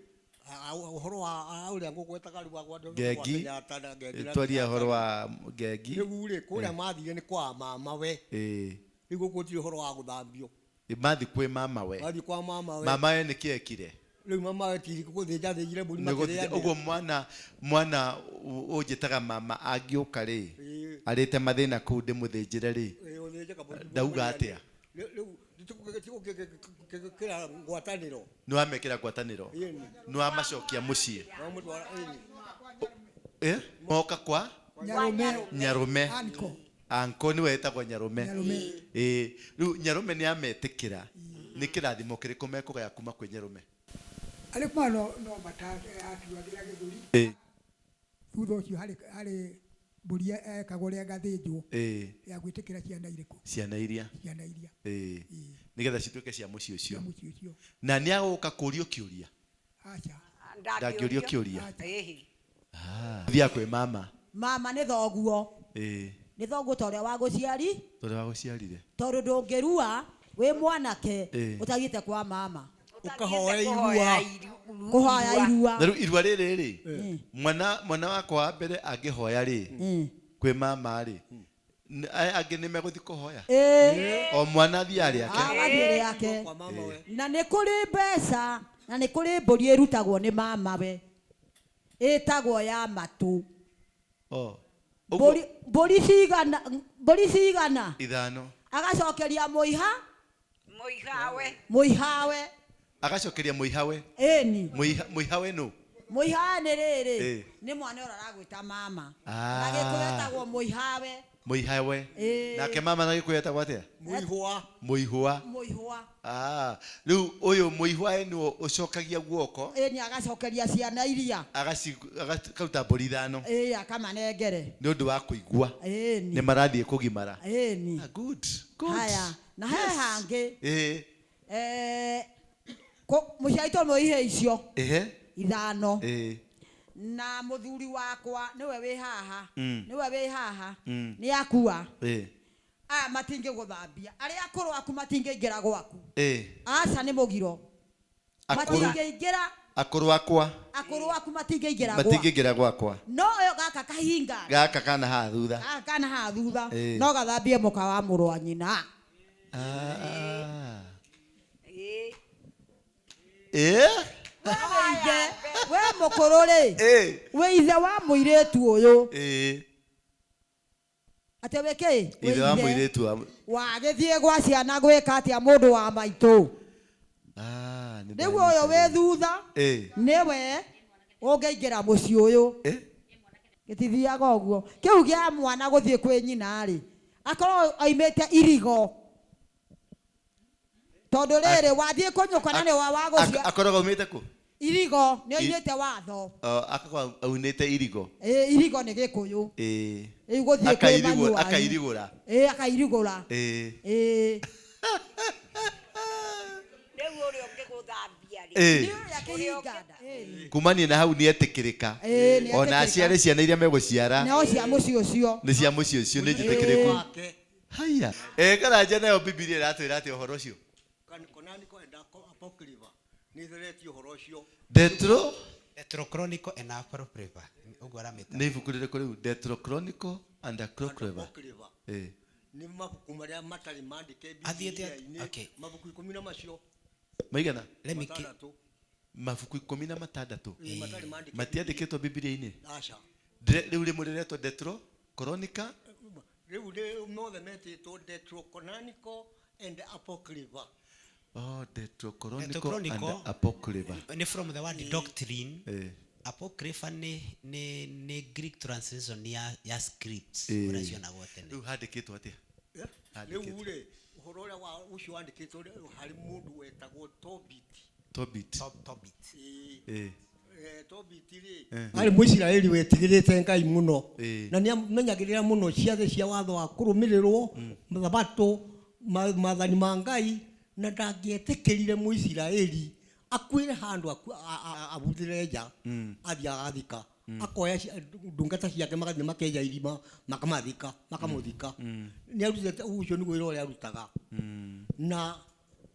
ũhoro wa, ũrĩa ngũgwetaga rĩu wa gwa- Ngengi. gwa Kenyatta na Ngengi na Twaria Kenyatta. ũhoro wa Ngengi. Rĩu rĩ, kũrĩa mathire nĩ kwa mama we. Rĩu gũkũ gũtirĩ ũhoro wa gũthambio. Mathi kwĩ mama we. Mathi kwa mama we. Mama we nĩkĩ ekire? Rĩu mama we ti gũthĩnja athĩnjire mbũri Nĩ gũthĩnja. makĩrĩanĩra. Ũguo mwana ũnjĩtaga mama angĩũka rĩ, arĩte mathĩna kũu ndĩmũthĩnjĩre rĩ, Ũthĩnje kabũri ndauga atĩa? Rĩu tigũkĩra ngwatanĩro. Nĩ wamekĩra ngwatanĩro? Ĩni. Nĩ wamacokia mũciĩ? Wamũtwara, ĩni. Moka kwa? Nyarũme. Nyarũme. Anko. Anko nĩwe wĩtagwo Nyarũme. Nyarũme. Rĩu Nyarũme nĩ ametĩkĩra. Nĩ kĩrathimo kĩrĩkũ mekũgaya kuma kwĩ Nyarũme? Arĩ kuma no atuagĩra gĩthũri. Thutha ũcio harĩ mbũri ekagwo rĩa ngathĩnjwo. Ya gwĩtĩkĩra ciana irĩkũ? Ciana iria. Ciana iria. Nĩgetha cituĩke cia mũciĩ ũcio. Cia mũciĩ ũcio. Na nĩ agũka kũrio kĩũria? Aca. Ndangĩũrio kĩũria. Aca. Thiaga kwĩ mama. Mama nĩ thoguo. Nĩ thoguo ta ũrĩa wagũciari. Ta ũrĩa wagũciarire. Tondũ ndũngĩrua wĩ mwanake ũtagĩte kwa mama. Ũkahoya irua. Kũhoya irua. Na rĩu irua rĩrĩ rĩ, mwana wakwa wa mbere angĩhoya rĩ, kwĩ mama rĩ, aya angĩ nĩ megũthiĩ kũhoya? O mwana athiĩ rĩake. Agathiĩ rĩake. Kwa mama we. Na nĩ kũrĩ mbeca, na nĩ kũrĩ mbũri ĩrutagwo nĩ mama we. Ĩtagwo ya matũ. Mbũri cigana, mbũri cigana? Ithano. Agacokeria mũiha? Mũihawe. Mũihawe. Agacokeria mũihawe. Ĩni. Mũihawe nũ? Mũihawe nĩ rĩrĩ, nĩ mwana ũrĩa aragwĩta mama. Na Gĩkũyũ etagwo mũihawe. Mũihawe. Nake mama na Gĩkũyũ etagwo atĩa? Mũihũa. Mũihũa. Mũihũa. Rĩu ũyũ mũihũa nĩwe ũcokagia guoko. Ĩni, agacokeria ciana iria. Akaruta mbũri ithano. Akamanengere. Nĩ ũndũ wa kũigua. Ĩni. Nĩ marathiĩ kũgimara. Ĩni. Good, good. Haya, na he hangĩ. Mũciari tondũ ihe icio. Ithano. Na mũthuri wakwa nĩwe wĩ haha. Nĩwe wĩ haha. Nĩ akua. Aya matingĩgũthambia. Arĩa akũrũ aku matingĩingĩra gwaku. Aca nĩ mũgiro. Akũrũ. Matingĩingĩra. Akũrũ akwa. Akũrũ aku matingĩingĩra gwaku. Matingĩingĩra gwakwa. No ũyũ gaka kahinga. Gaka kana haha thutha. Gaka kana haha thutha. No gathambie mũka wa mũrũ wa nyina. We mũkũrũ rĩ. Wĩ ithe wa mũirĩtu ũyũ. Atĩ wĩ kĩ? Wĩ Ithe wa mũirĩtu wa Wagĩthiĩ gwa ciana gwĩka atĩa mũndũ wa maitũ? Ah, nĩ Rĩu ũyũ wĩ thutha nĩwe ũngĩingĩra mũciĩ ũyũ. Gĩtithiaga ũguo. Kĩu gĩa mwana gũthiĩ kwĩ nyina rĩ, akorwo oimĩte irigo. Tondũ rĩrĩ, wathiĩ kũnyũkwa na nĩ wa wa gũcia. Akoragwo aumĩte kũ? Irigo, nĩ oimĩte watho. Oh, akakorwo aunĩte irigo. Ĩĩ, irigo nĩ Gĩkũyũ. Ĩĩ. Rĩu gũthiĩ kwĩ mami wanyu. Akairigũra. Ĩĩ, akairigũra. Ĩĩ. Ĩĩ. Rĩu ũrĩa ũngĩgũthambia rĩ. Ĩĩ. Nĩ ũrĩa kĩhinga nda. Ĩĩ. Kumania na hau nĩ etĩkĩrĩka. Ĩĩ, nĩ Ona etĩkĩrĩka. aciare ciana iria megũciara. No cia mũciĩ ũcio. Nĩ cia mũciĩ ũcio, nĩ njĩtĩkĩrĩku. Wake. Haya. Karanja nayo Bibilia ĩratwĩra atĩa ũhoro ũcio? Canonical and Apocrypha nĩ ĩtheretie ũhoro ũcio. Deutero? Deuterochronicle and Apocrypha. Ũguo aramĩta. Nĩ ibuku rĩrĩkũ rĩu? Deuterochronicle and Apocrypha. Apocrypha. Nĩ mabuku marĩa matarĩ mandĩke Athiĩte atĩ- Bibilia-inĩ. okay. Mabuku ikũmi na macio. Maigana? Let me keep- Matandatũ. Mabuku ikũmi na matandatũ. Ĩĩ, matarĩ mandĩke Matiandĩkĩtwo Bibilia-inĩ? Aca. Rĩu rĩmwe rĩretwo Deuterochronicle. Rĩu nĩ mothe metĩtwo Deuterochronicle and Apocrypha. Oh, Deuterochronicle and Deuterochronicle. Apocrypha. Nĩ from the word doctrine. Eh. Apocrypha nĩ Greek translation ya scripts ũrĩa cionagwo tene. Rĩu handĩkĩtwo atĩa? Rĩu rĩ, ũhoro ũrĩa wa ũcio wandĩkĩtwo rĩ, harĩ mũndũ wetagwo Tobit. Tobit. Tobit. Ĩĩ. Tobit rĩ, arĩ Mũisiraeli wetigĩrĩte Ngai mũno. Na nĩ amenyagĩrĩra mũno ciathĩ cia watho wa kũrũmĩrĩrwo, thabatũ, maathani ma Ngai, na ndangĩetĩkĩrire Mũisiraeli akuĩre handũ abuthĩre nja, athiĩ agathika. Akoya ndungata ciake magathiĩ makenja irima, makamathika, makamũthika. Nĩ arutĩte ũcio nĩguo wĩra ũrĩa arutaga. Na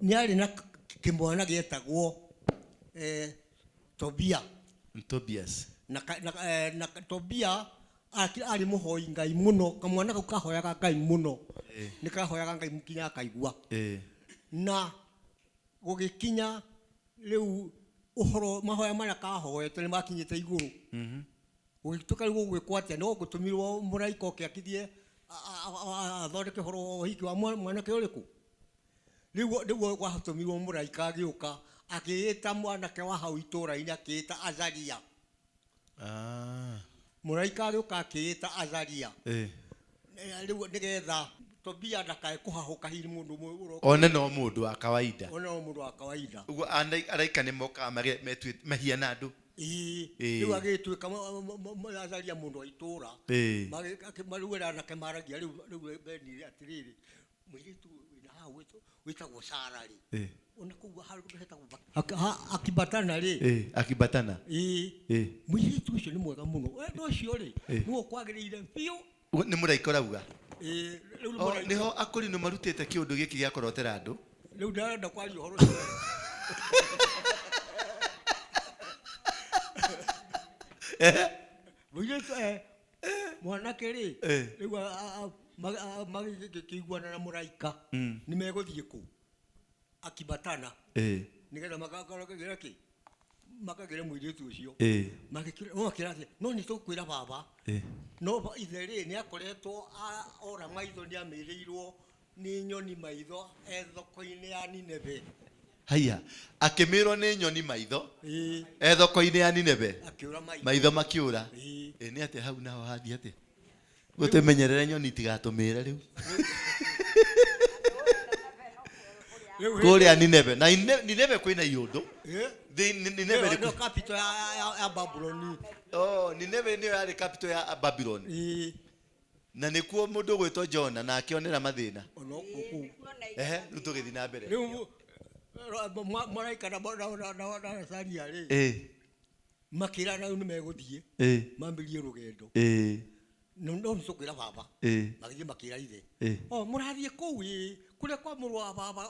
nĩ arĩ na kĩmwana gĩetagwo, Tobia. Tobias. Na Tobia arĩ mũhoi Ngai mũno, kamwana kau kahoyaga Ngai mũno. Nĩ kahoyaga Ngai nginya akaigua. Na gũgĩkinya rĩu ũhoro mahoya marĩa kahoete nĩ makinyĩte igũrũ. Gũgĩtuĩka rĩu gũgwĩkwo atĩa, no gũtũmirwo mũraika oke akithie, athondeke ũhoro wa ũhiki wa mwanake ũrĩkũ. Rĩu gwatũmirwo mũraika agĩũka, akĩĩta mwanake wa hau itũũra-inĩ, akĩĩta Azaria. Mũraika agĩũka akĩĩta Azaria. Rĩu nĩgetha Tobia ndakae kũhahũka hihi mũndũ ũmwe ũroka. One no mũndũ wa kawaida. One no mũndũ wa kawaida. Ũguo araika nĩ mokaga mahiana andũ. Ĩĩ. Rĩu agĩtuĩka Azaria mũndũ wa itũũra. Rĩu arĩa anake maragia, rĩu benire atĩrĩrĩ, mũirĩtu wĩna hau wĩtagwo Sara rĩ. Ona kũu handũ hetagwo Akibatana rĩ. Akibatana. Ĩĩ. Mũirĩtu ũcio nĩ mwega mũno. We no ũcio rĩ, nĩwe ũkwagĩrĩire biũ. Ũguo nĩ mũraika ũrauga? Ĩĩ, rĩu nĩ O, mũraika. nĩho akũrinũ marutĩte kĩũndũ gĩkĩ gĩa kũrotera andũ. Rĩu ndarenda kwaria ũhoro ũcio. Mũirĩtu, mwanake rĩ, rĩu magĩkĩiguana na mũraika, nĩ megũthiĩ kũ? Akibatana. Nĩgetha makagĩra kĩ? Makagĩre mũirĩtu ũcio. Magĩkĩra, no makĩra atĩ, no nĩ tũkwĩra baba. No ithe rĩ, nĩ akoretwo ora maitho, nĩ amĩrĩirwo nĩ nyoni maitho e thoko-inĩ ya Nineve. Haiya, akĩmĩrwo nĩ nyoni maitho e thoko-inĩ ya Nineve. Akĩũra maitho. Maitho makĩũra. Nĩ atĩa hau naho hathiĩ atĩa? Gũtũmenyerere nyoni itigatũmĩre rĩu. Kũrĩa Nineve. Na Nineve kwĩna iũndũ. Nineve Nĩyo nĩ kũ- capital ya Babylon. Oh, Nineve nĩyo yarĩ capital ya Babylon. Na nĩkuo mũndũ ũgwĩtwo Jona na akĩonera mathĩna. Ona ũguo kũu. Ehe, rĩu tũgĩthiĩ na mbere. Rĩu, mũraika na Azaria rĩ, makĩra na rĩu nĩmegũthiĩ. Mambĩrĩrie rũgendo. No, no nĩ tũkwĩra baba. Magĩthiĩ makĩra ithe. O, mũrathiĩ kũu ĩ, kũrĩa kwa mũrũ wa baba,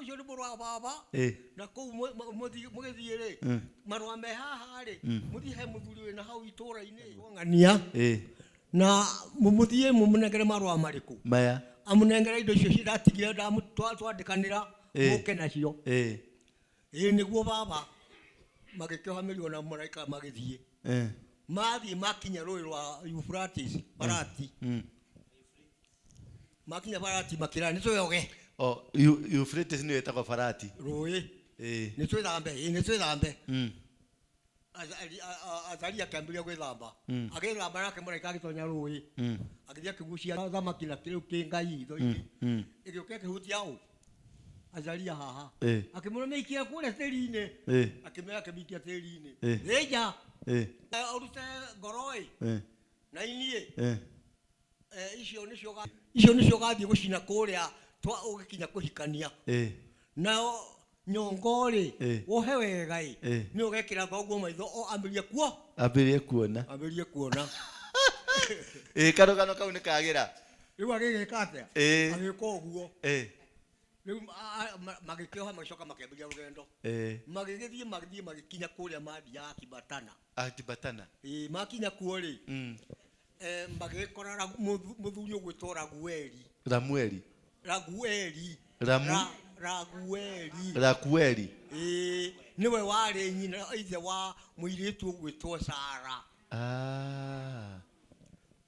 ũcio nĩ mũrũ wa baba. Na kũu mũgĩthiĩ rĩ, marũa me haha rĩ, mũthiĩ he mũthuri wĩna hau itũũra-inĩ. Ng'ania. Na mũthiĩ mũmũnengere marũa marĩkũ? Maya. Amũnengere indo icio cidatigire twandĩkanĩra, mũke nacio. Ĩĩ, nĩguo baba. Magĩkĩoha mĩrigo na mũraika magĩthiĩ. Mathiĩ makinya rũĩ rwa Euphrates, Farati. Makinya Farati makĩra nĩ twĩoge. O Euphrates nĩyo ĩtagwo Farati. Rũĩ. Nĩ twĩthambe, ĩ nĩ twĩthambe. Azaria akĩambĩrĩria gwĩthamba. Agĩthamba nake mũraika agĩtonya rũĩ. Agĩthiĩ akĩgucia thamaki na kĩrĩu kĩ Ngai itho-inĩ. Ĩgĩũka ĩkĩhutia ũ? Azaria haha. Akĩmwĩra mĩikie kũrĩa tĩri-inĩ. Akĩmĩoya akĩmĩikia tĩri-inĩ. Thĩnja. Ũrute ngoro ĩ. Na iniĩ. Icio nĩcio icio nĩcio ũgathiĩ gũcina kũrĩa ũgĩkinya kũhikania. Nao nyongo rĩ, wohe wega ĩ, nĩ ũgekĩra thoguo maitho o ambĩrĩrie kuo. Ambĩrĩrie kuona. Ambĩrĩrie kuona. Ĩ karũgano kau nĩ kagĩra. Rĩu agĩgĩka atĩa? Agĩka ũguo. Rĩu magĩkĩoha magĩcoka makĩambĩrĩria rũgendo. Magĩgĩthiĩ magĩthiĩ magĩkinya kũrĩa mathiaga Akibatana. Akibatana. Ĩ makinya kuo rĩ, magĩgĩkora mũthuri ũgwĩtwo Ragueli. Ramueli. Ragueli. Ramu. Ragueli. Ragueli. Ĩ nĩwe warĩ nyina ithe wa mũirĩtu ũgwĩtwo Sara.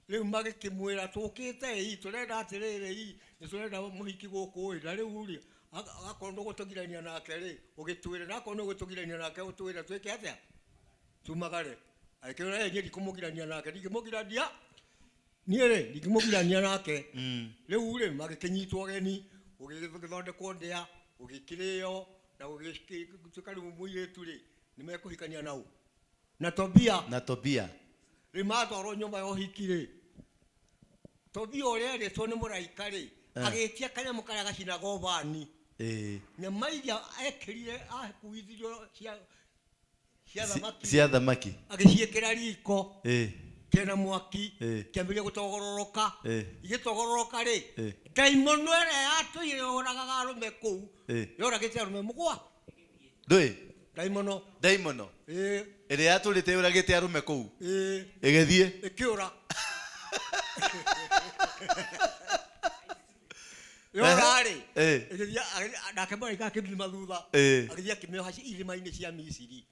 Rĩu magĩkĩmwĩra tũkĩte ĩ tũrenda atĩrĩrĩ ĩ nĩ tũrenda mũhiki gũkũ ĩ na rĩu rĩ akorwo ndũgũtũgirania nake rĩ ũgĩtwĩre na akorwo nĩ ũgũtũgirania nake ũtwĩre twĩke atĩa tumagare. Agĩkĩra niĩ ndikũmũgirania nake ndingĩmũgirania niĩ rĩ ndingĩmũgirania nake. Rĩu rĩ magĩkĩnyitwo ũgeni gũgĩthondekwo ndĩa gũgĩkĩrĩo na gũgĩtuĩka rĩu mũirĩtu rĩ nĩ mekũhikania na ũ? Na Tobia. Na Tobia. Rĩu matwarwo nyũmba ya ũhiki rĩ Tobia ũrĩa erĩtwo nĩ mũraika rĩ agĩtia kanyamũ karĩa gacinaga ũbani. Nyama iria ekĩrire akuithirio cia cia thamaki cia thamaki agĩciĩkĩra riko kĩna mwaki kĩambĩrĩria gũtogororoka. Igĩtogororoka rĩ ndaimono ĩrĩa yatũire yũragaga arũme kũu yoragĩte arũme mũgwa. Ndũĩ? Ndaimono. Ndaimono. Ĩrĩa yatũrĩte yũragĩte arũme kũu. Ĩgĩthiĩ. Ĩkĩũra. Yora rĩ ĩgĩthiĩ nake mũraika akĩmĩuma thutha. Agĩthiĩ akĩmĩoha irĩma-inĩ cia Misiri.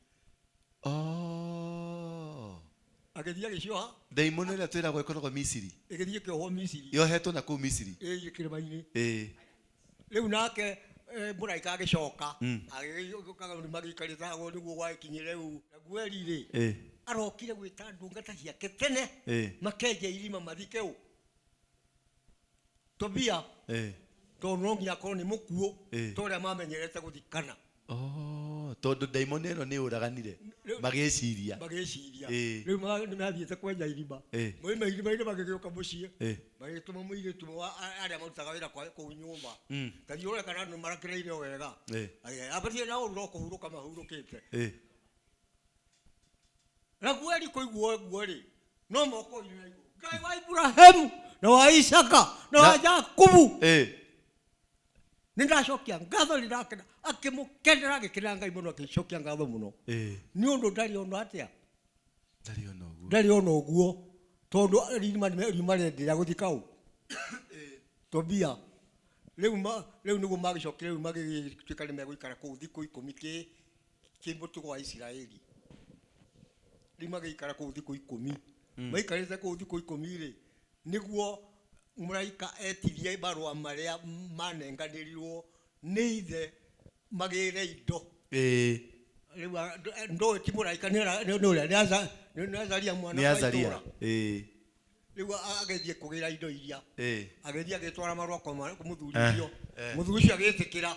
Agĩthiĩ agĩcioha. Ndaimono ĩrĩa twĩragwo ĩkoragwo Misiri. Ĩgĩthiĩ ĩkĩohwo Misiri. Yohetwo na kũu Misiri. Kĩrĩma-inĩ. Rĩu nake mũraika agĩcoka agĩũka magĩikarĩte hau nĩguo gwagĩkinyire rĩu Ragueli rĩ arokire gwĩta ndungata ciake tene makenje irima mathike ũ Tobia tondũ no nginya akorwo nĩ mũkuũ ta ũrĩa mamenyerete gũthikana. Tondũ ndaimono ĩno nĩ yũraganire magĩciria. Magĩciria. Rĩu nĩ mathiĩte kwenja irima. Moima irima-inĩ magĩgĩũka mũciĩ. Magĩtũma mũirĩtu wa arĩa marutaga wĩra kũu nyũmba. Ta thiĩ ũrore kana andũ nĩmarakĩrĩire o wega. Abatie na ũru no kũhurũka mahurũkĩte. Ragueli kũigua ũguo rĩ no moko oire na igũrũ. Ngai wa Iburahĩmu na wa Isaka na wa Jakubu. Nĩ ndacokia ngatho nĩ ndakena. Akĩmũkenera agĩkenera Ngai mũno agĩcokia ngatho mũno. Nĩ ũndũ ndarĩ ona atĩa? Ndarĩ ona ũguo. Ndarĩ ona ũguo. Tondũ riuma riuma rĩenderea gũthika ũ? Tobia. Rĩu rĩu nĩguo magĩcokire rĩu magĩgĩtuĩka nĩ megũikara kũu thikũ ikũmi kĩ mũtugo wa Isiraeli. Rĩu magĩikara kũu thikũ ikũmi. Maikarĩte kũu thikũ ikũmi rĩ, nĩguo mũraika etirie marũa marĩa manenganĩrirwo nĩ ithe magĩre indo. Rĩu ndũĩ ti mũraika nĩ ũrĩa, nĩ Azaria mwana wa itũũra. Rĩu agĩthiĩ kũgĩra indo iria. Agĩthiĩ agĩtwara marũa kwa mũthuri ũcio. Mũthuri ũcio agĩtĩkĩra.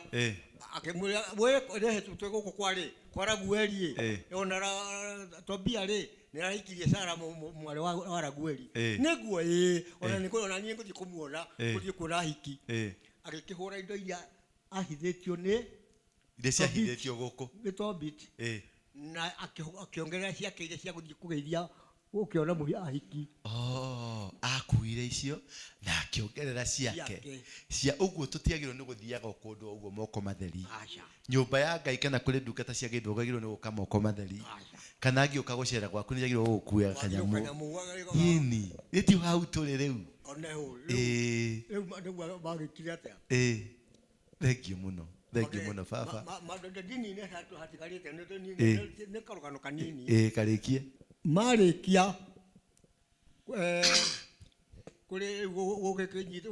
Akĩmwĩra, we rehe twĩ gũkũ kwa rĩ, kwa Ragueli ĩ. Ona Tobia rĩ, nĩ arahikirie Sara mwarĩ wa Ragueli. Nĩguo ĩ, ona nĩ ona niĩ ngũthiĩ kũmuona, ngũthiĩ kuona ahiki. Agĩkĩhũra indo iria ahithĩtio nĩ Iria ciahithĩtio gũkũ. Nĩ Tobit. Na akĩongerera ciake iria cia gũthiĩ kũgeithia ũkĩona mũhi ahiki. Akuire icio na akĩongerera ciake. Cia ũguo tũtiagĩrĩirwo nĩ gũthiaga o kũndũ o ũguo moko matheri. Nyũmba ya Ngai kana kũrĩ ndungata cia Ngai ndwagĩrĩirwo nĩ gũka moko matheri. Kana angĩũka gũcera gwaku nĩ agĩrĩirwo gũgũkuĩra kanyamũ. Ĩni, ĩ ti hau tũrĩ rĩu. Rĩu nĩguo magĩkire atĩa? Thengiũ mũno. Thengiũ mũno baba. Ndini-inĩ hatigarĩte nĩ karũgano kanini. Karĩkie. Marĩkia Kũrĩ rĩu gũgĩkĩnyita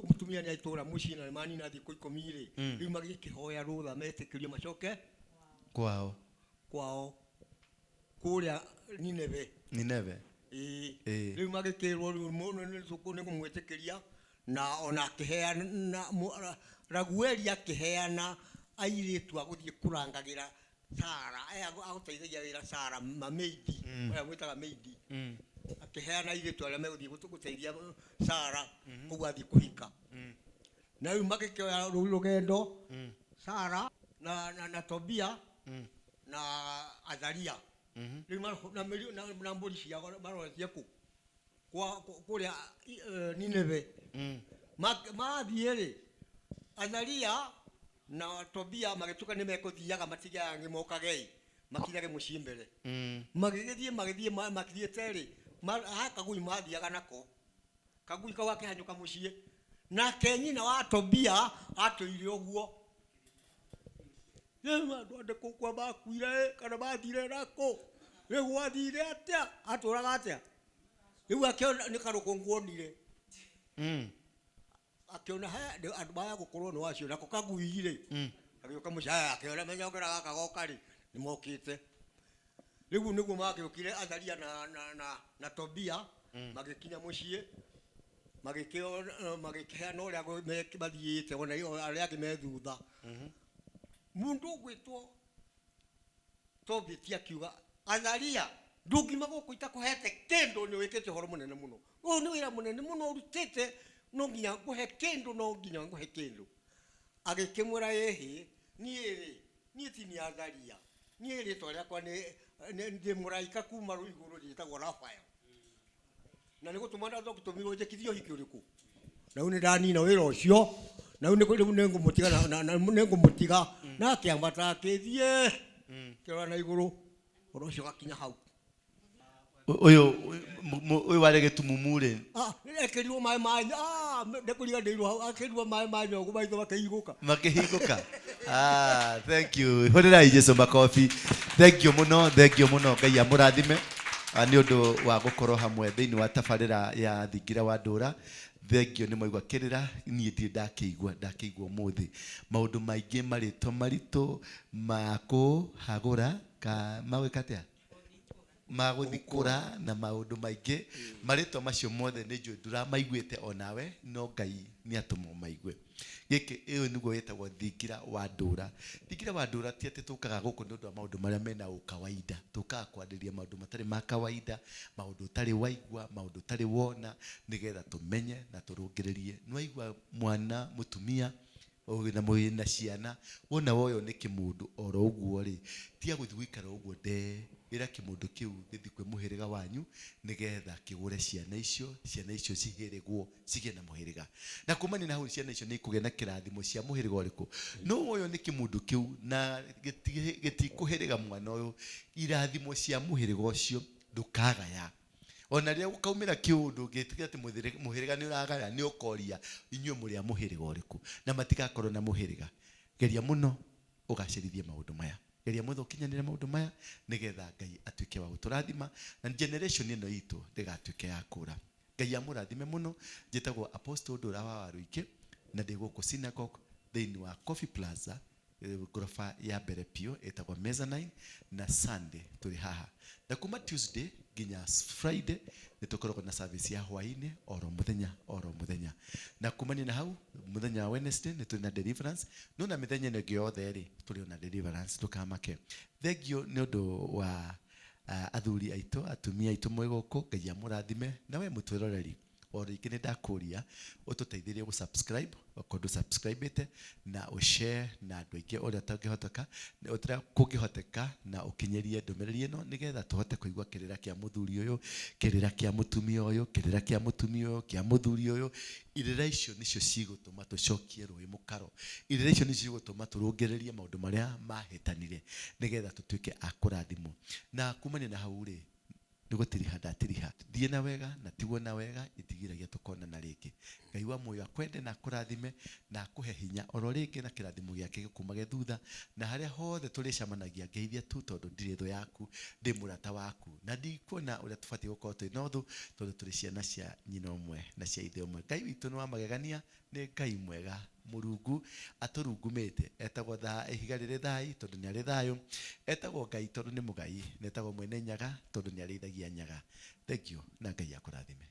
mũtumia nĩ aitũra mũciĩ na nĩmanina thikũ 10 rĩ, rĩu magĩkĩhoya rũtha metĩkĩrio macoke kwao. Kwao kũrĩa Nineve. Nineve. Ĩĩ. Rĩu magĩkĩrwo rĩu nĩ kũmwĩtĩkĩria na ona akĩheana Ragueli akĩheana airĩtu a gũthiĩ kũrangagĩra Sara, aya agũteithagia wĩra Sara, mameidi, ũrĩa mwĩtaga meidi. Akĩheana airĩtu arĩa megũthiĩ gũteithia Sara kũu athiĩ kũhika. Na rĩu magĩkĩoya rũu rũgendo, Sara na Tobia na Azaria. Rĩu na mbũri ciao maroretie kũ? Kwa kũrĩa Nineve. Mathiĩ rĩ, Azaria na Tobia magĩtuĩka nĩ mekũthiaga matige aya angĩ mokage makinyage mũciĩ mbere. Magĩgĩthiĩ magĩthiĩ mathiĩte rĩ, ha kagui mathiaga nako. Kagui kau gakĩhanyũka mũciĩ. Nake nyina wa Tobia atũire ũguo. Rĩu andũ andũ kũkua makuire kana mathire nakũ? Rĩu gwathire atĩa? Atũraga atĩa? Rĩu akĩona nĩ karũkũngũ onire. Akĩona he andũ maya gũkorwo nĩ wacio nako kagui rĩ. Agĩũka mũciĩ aya akĩona menya gaka goka rĩ nĩ mokĩte. Rĩu nĩguo magĩũkire Azaria na Tobia magĩkinya mũciĩ magĩkĩheana ũrĩa mathiĩte ona arĩa angĩ me thutha. Mũndũ ũgwĩtwo Tobiti akiuga Azaria ndũngiuma gũkũ itakũhete kĩndũ nĩ wĩkĩte ũhoro mũnene mũno. Ũyũ nĩ wĩra mũnene mũno ũrutĩte no nginya ngũhe kĩndũ no nginya ngũhe kĩndũ. Agĩkĩmwĩra ĩhĩ niĩ rĩ niĩ ti nĩ Azaria niĩ rĩtwa rĩakwa nĩ ndĩ mũraika kuma igũrũ rĩtagwo Rafael. Na nĩ gũtũma ndatũmirwo njĩkithie ũhiki ũrĩkũ. Na rĩu nĩ ndanina wĩra ũcio na rĩu nĩ ngũmũtiga na nĩ ngũmũtiga na akĩambata akĩthiĩ kĩrora na igũrũ ũhoro ũcio ũgakinya hau. Ũyũ ũyũ warĩ gĩtumumu rĩ. Ekĩrirwo maĩ ma ndĩkũriganĩirwo hau akĩrirwo maĩ ma nyongo maitho makĩhingũka. Makĩhingũka. Thank you. Hũrĩrai Jesu makobi. Thank you mũno, thank you mũno. Ngai amũrathime nĩ ũndũ wa gũkorwo hamwe thĩinĩ wa tabarĩra ya Thingira wa Ndũra. Thank you nĩ mwaigua kĩrĩra, niĩ ndirĩ ndakĩigua, ndakĩigua ũmũthĩ. Maũndũ maingĩ marĩtwa maritũ ma kũhagũra ka magwĩka atĩa? Ma gũthikũra na maũndũ maingĩ. Marĩtwa macio mothe nĩ njũĩ ndũramaiguĩte onawe, no Ngai nĩ atũma ũmaigue. Gĩkĩ ũyũ nĩguo wĩtagwo Thingira wa Ndũra. Thingira wa Ndũra ti atĩ tũkaga gũkũ nĩ ũndũ wa maũndũ marĩa mena ũkawaida. Tũkaga kwarĩrĩria maũndũ matarĩ ma kawaida, maũndũ ũtarĩ waigua, maũndũ ũtarĩ wona, nĩgetha tũmenye na tũrũngĩrĩrie. Nĩ waigua mwana mũtumia na mwĩna ciana, wona woywo nĩ kĩmũndũ oro ũguo rĩ, tiga gũthiĩ gũikara ũguo ndee, ĩra kĩmũndũ kĩu gĩthiĩ kwĩ mũhĩrĩga wanyu nĩgetha kĩgũre ciana icio, ciana icio cihĩrĩgwo cigĩe na mũhĩrĩga. Na kumania na hau ciana icio nĩ ikũgĩa na kĩrathimo cia mũhĩrĩga ũrĩkũ. No woywo nĩ kĩmũndũ kĩu na gĩtikũhĩrĩga mwana ũyũ, irathimo cia mũhĩrĩga ũcio ndũkagaya. Ona rĩrĩa gũkaumĩra kĩũndũ gĩtige atĩ mũhĩrĩga nĩ ũragaya, nĩ ũkoria inyuĩ mũrĩ a mũhĩrĩga ũrĩkũ, na matigakorwo na mũhĩrĩga. Geria mũno ũgacĩrithie maũndũ maya. Geria mũno ũkinyanĩre maũndũ maya nĩgetha Ngai atuĩke wa gũtũrathima na generation ĩno itũ ndĩgatuĩke ya kũra. Ngai amũrathime mũno. Njĩtagwo Apostle Ndũra wa Waruingĩ na ndĩ gũkũ synagogue thĩinĩ wa Coffee Plaza ngoroba ya mbere biũ ĩtagwo mezzanine, na Sunday tũrĩ haha. Na kuma Tuesday nginya Friday nĩ tũkoragwo na service ya hwaĩ-inĩ oro mũthenya oro mũthenya. Na kumania na hau mũthenya wa Wednesday nĩ tũrĩ na deliverance, no na mĩthenya ĩno ĩngĩ yothe rĩ tũrĩ ona deliverance, ndũkamake. Thank you nĩ ũndũ wa athuri aitũ, atumia aitũ mwĩ gũkũ, Ngai amũrathime. Na we mũtwĩroreri o rĩngĩ nĩ ndakũria ũtũteithĩrie gũ subscribe okorwo ndũ subscribe na ũshare na andũ aingĩ ũrĩa tũngĩhoteka, ũrĩa kũngĩhoteka, na ũkinyĩrie ndũmĩrĩri ĩno nĩgetha tũhote kũigua kĩrĩra kĩa mũthuri ũyũ, kĩrĩra kĩa mũtumia ũyũ, kĩrĩra kĩa mũtumia ũyũ, kĩa mũthuri ũyũ. Irĩra icio nĩcio cigũtũma tũcokie rũĩ mũkaro. Irĩra icio nĩcio cigũtũma tũrũngĩrĩrie maũndũ marĩa mahĩtanire nĩgetha tũtuĩke a kũrathimwo. Na kumania na hau rĩ, Nĩ gũtiriha ndatiriha. Thiĩ na wega na tigwo na wega, itigiragia tũkonana rĩngĩ. Ngai wa muoyo akwende na akũrathime na akũhe hinya oro rĩngĩ, na kĩrathimo gĩake gĩkumage thutha, na harĩa hothe tũrĩcemanagia ngeithia tu, tondũ ndirĩ thũ yaku, ndĩ mũrata waku, na ndikuona ũrĩa tũbatiĩ gũkorwo twĩ na ũthũ, tondũ tũrĩ ciana cia nyina ũmwe na cia ithe ũmwe. Ngai witũ nĩ wa magegania, nĩ Ngai mwega, Mũrungu atũrungumĩte. Etagwo tha ihiga rĩrĩ thai tondũ nĩ arĩ thayũ, etagwo Ngai tondũ nĩ mũgai, na etagwo Mwene Nyaga tondũ nĩ arĩithagia nyaga. Thengiũ na Ngai akũrathime.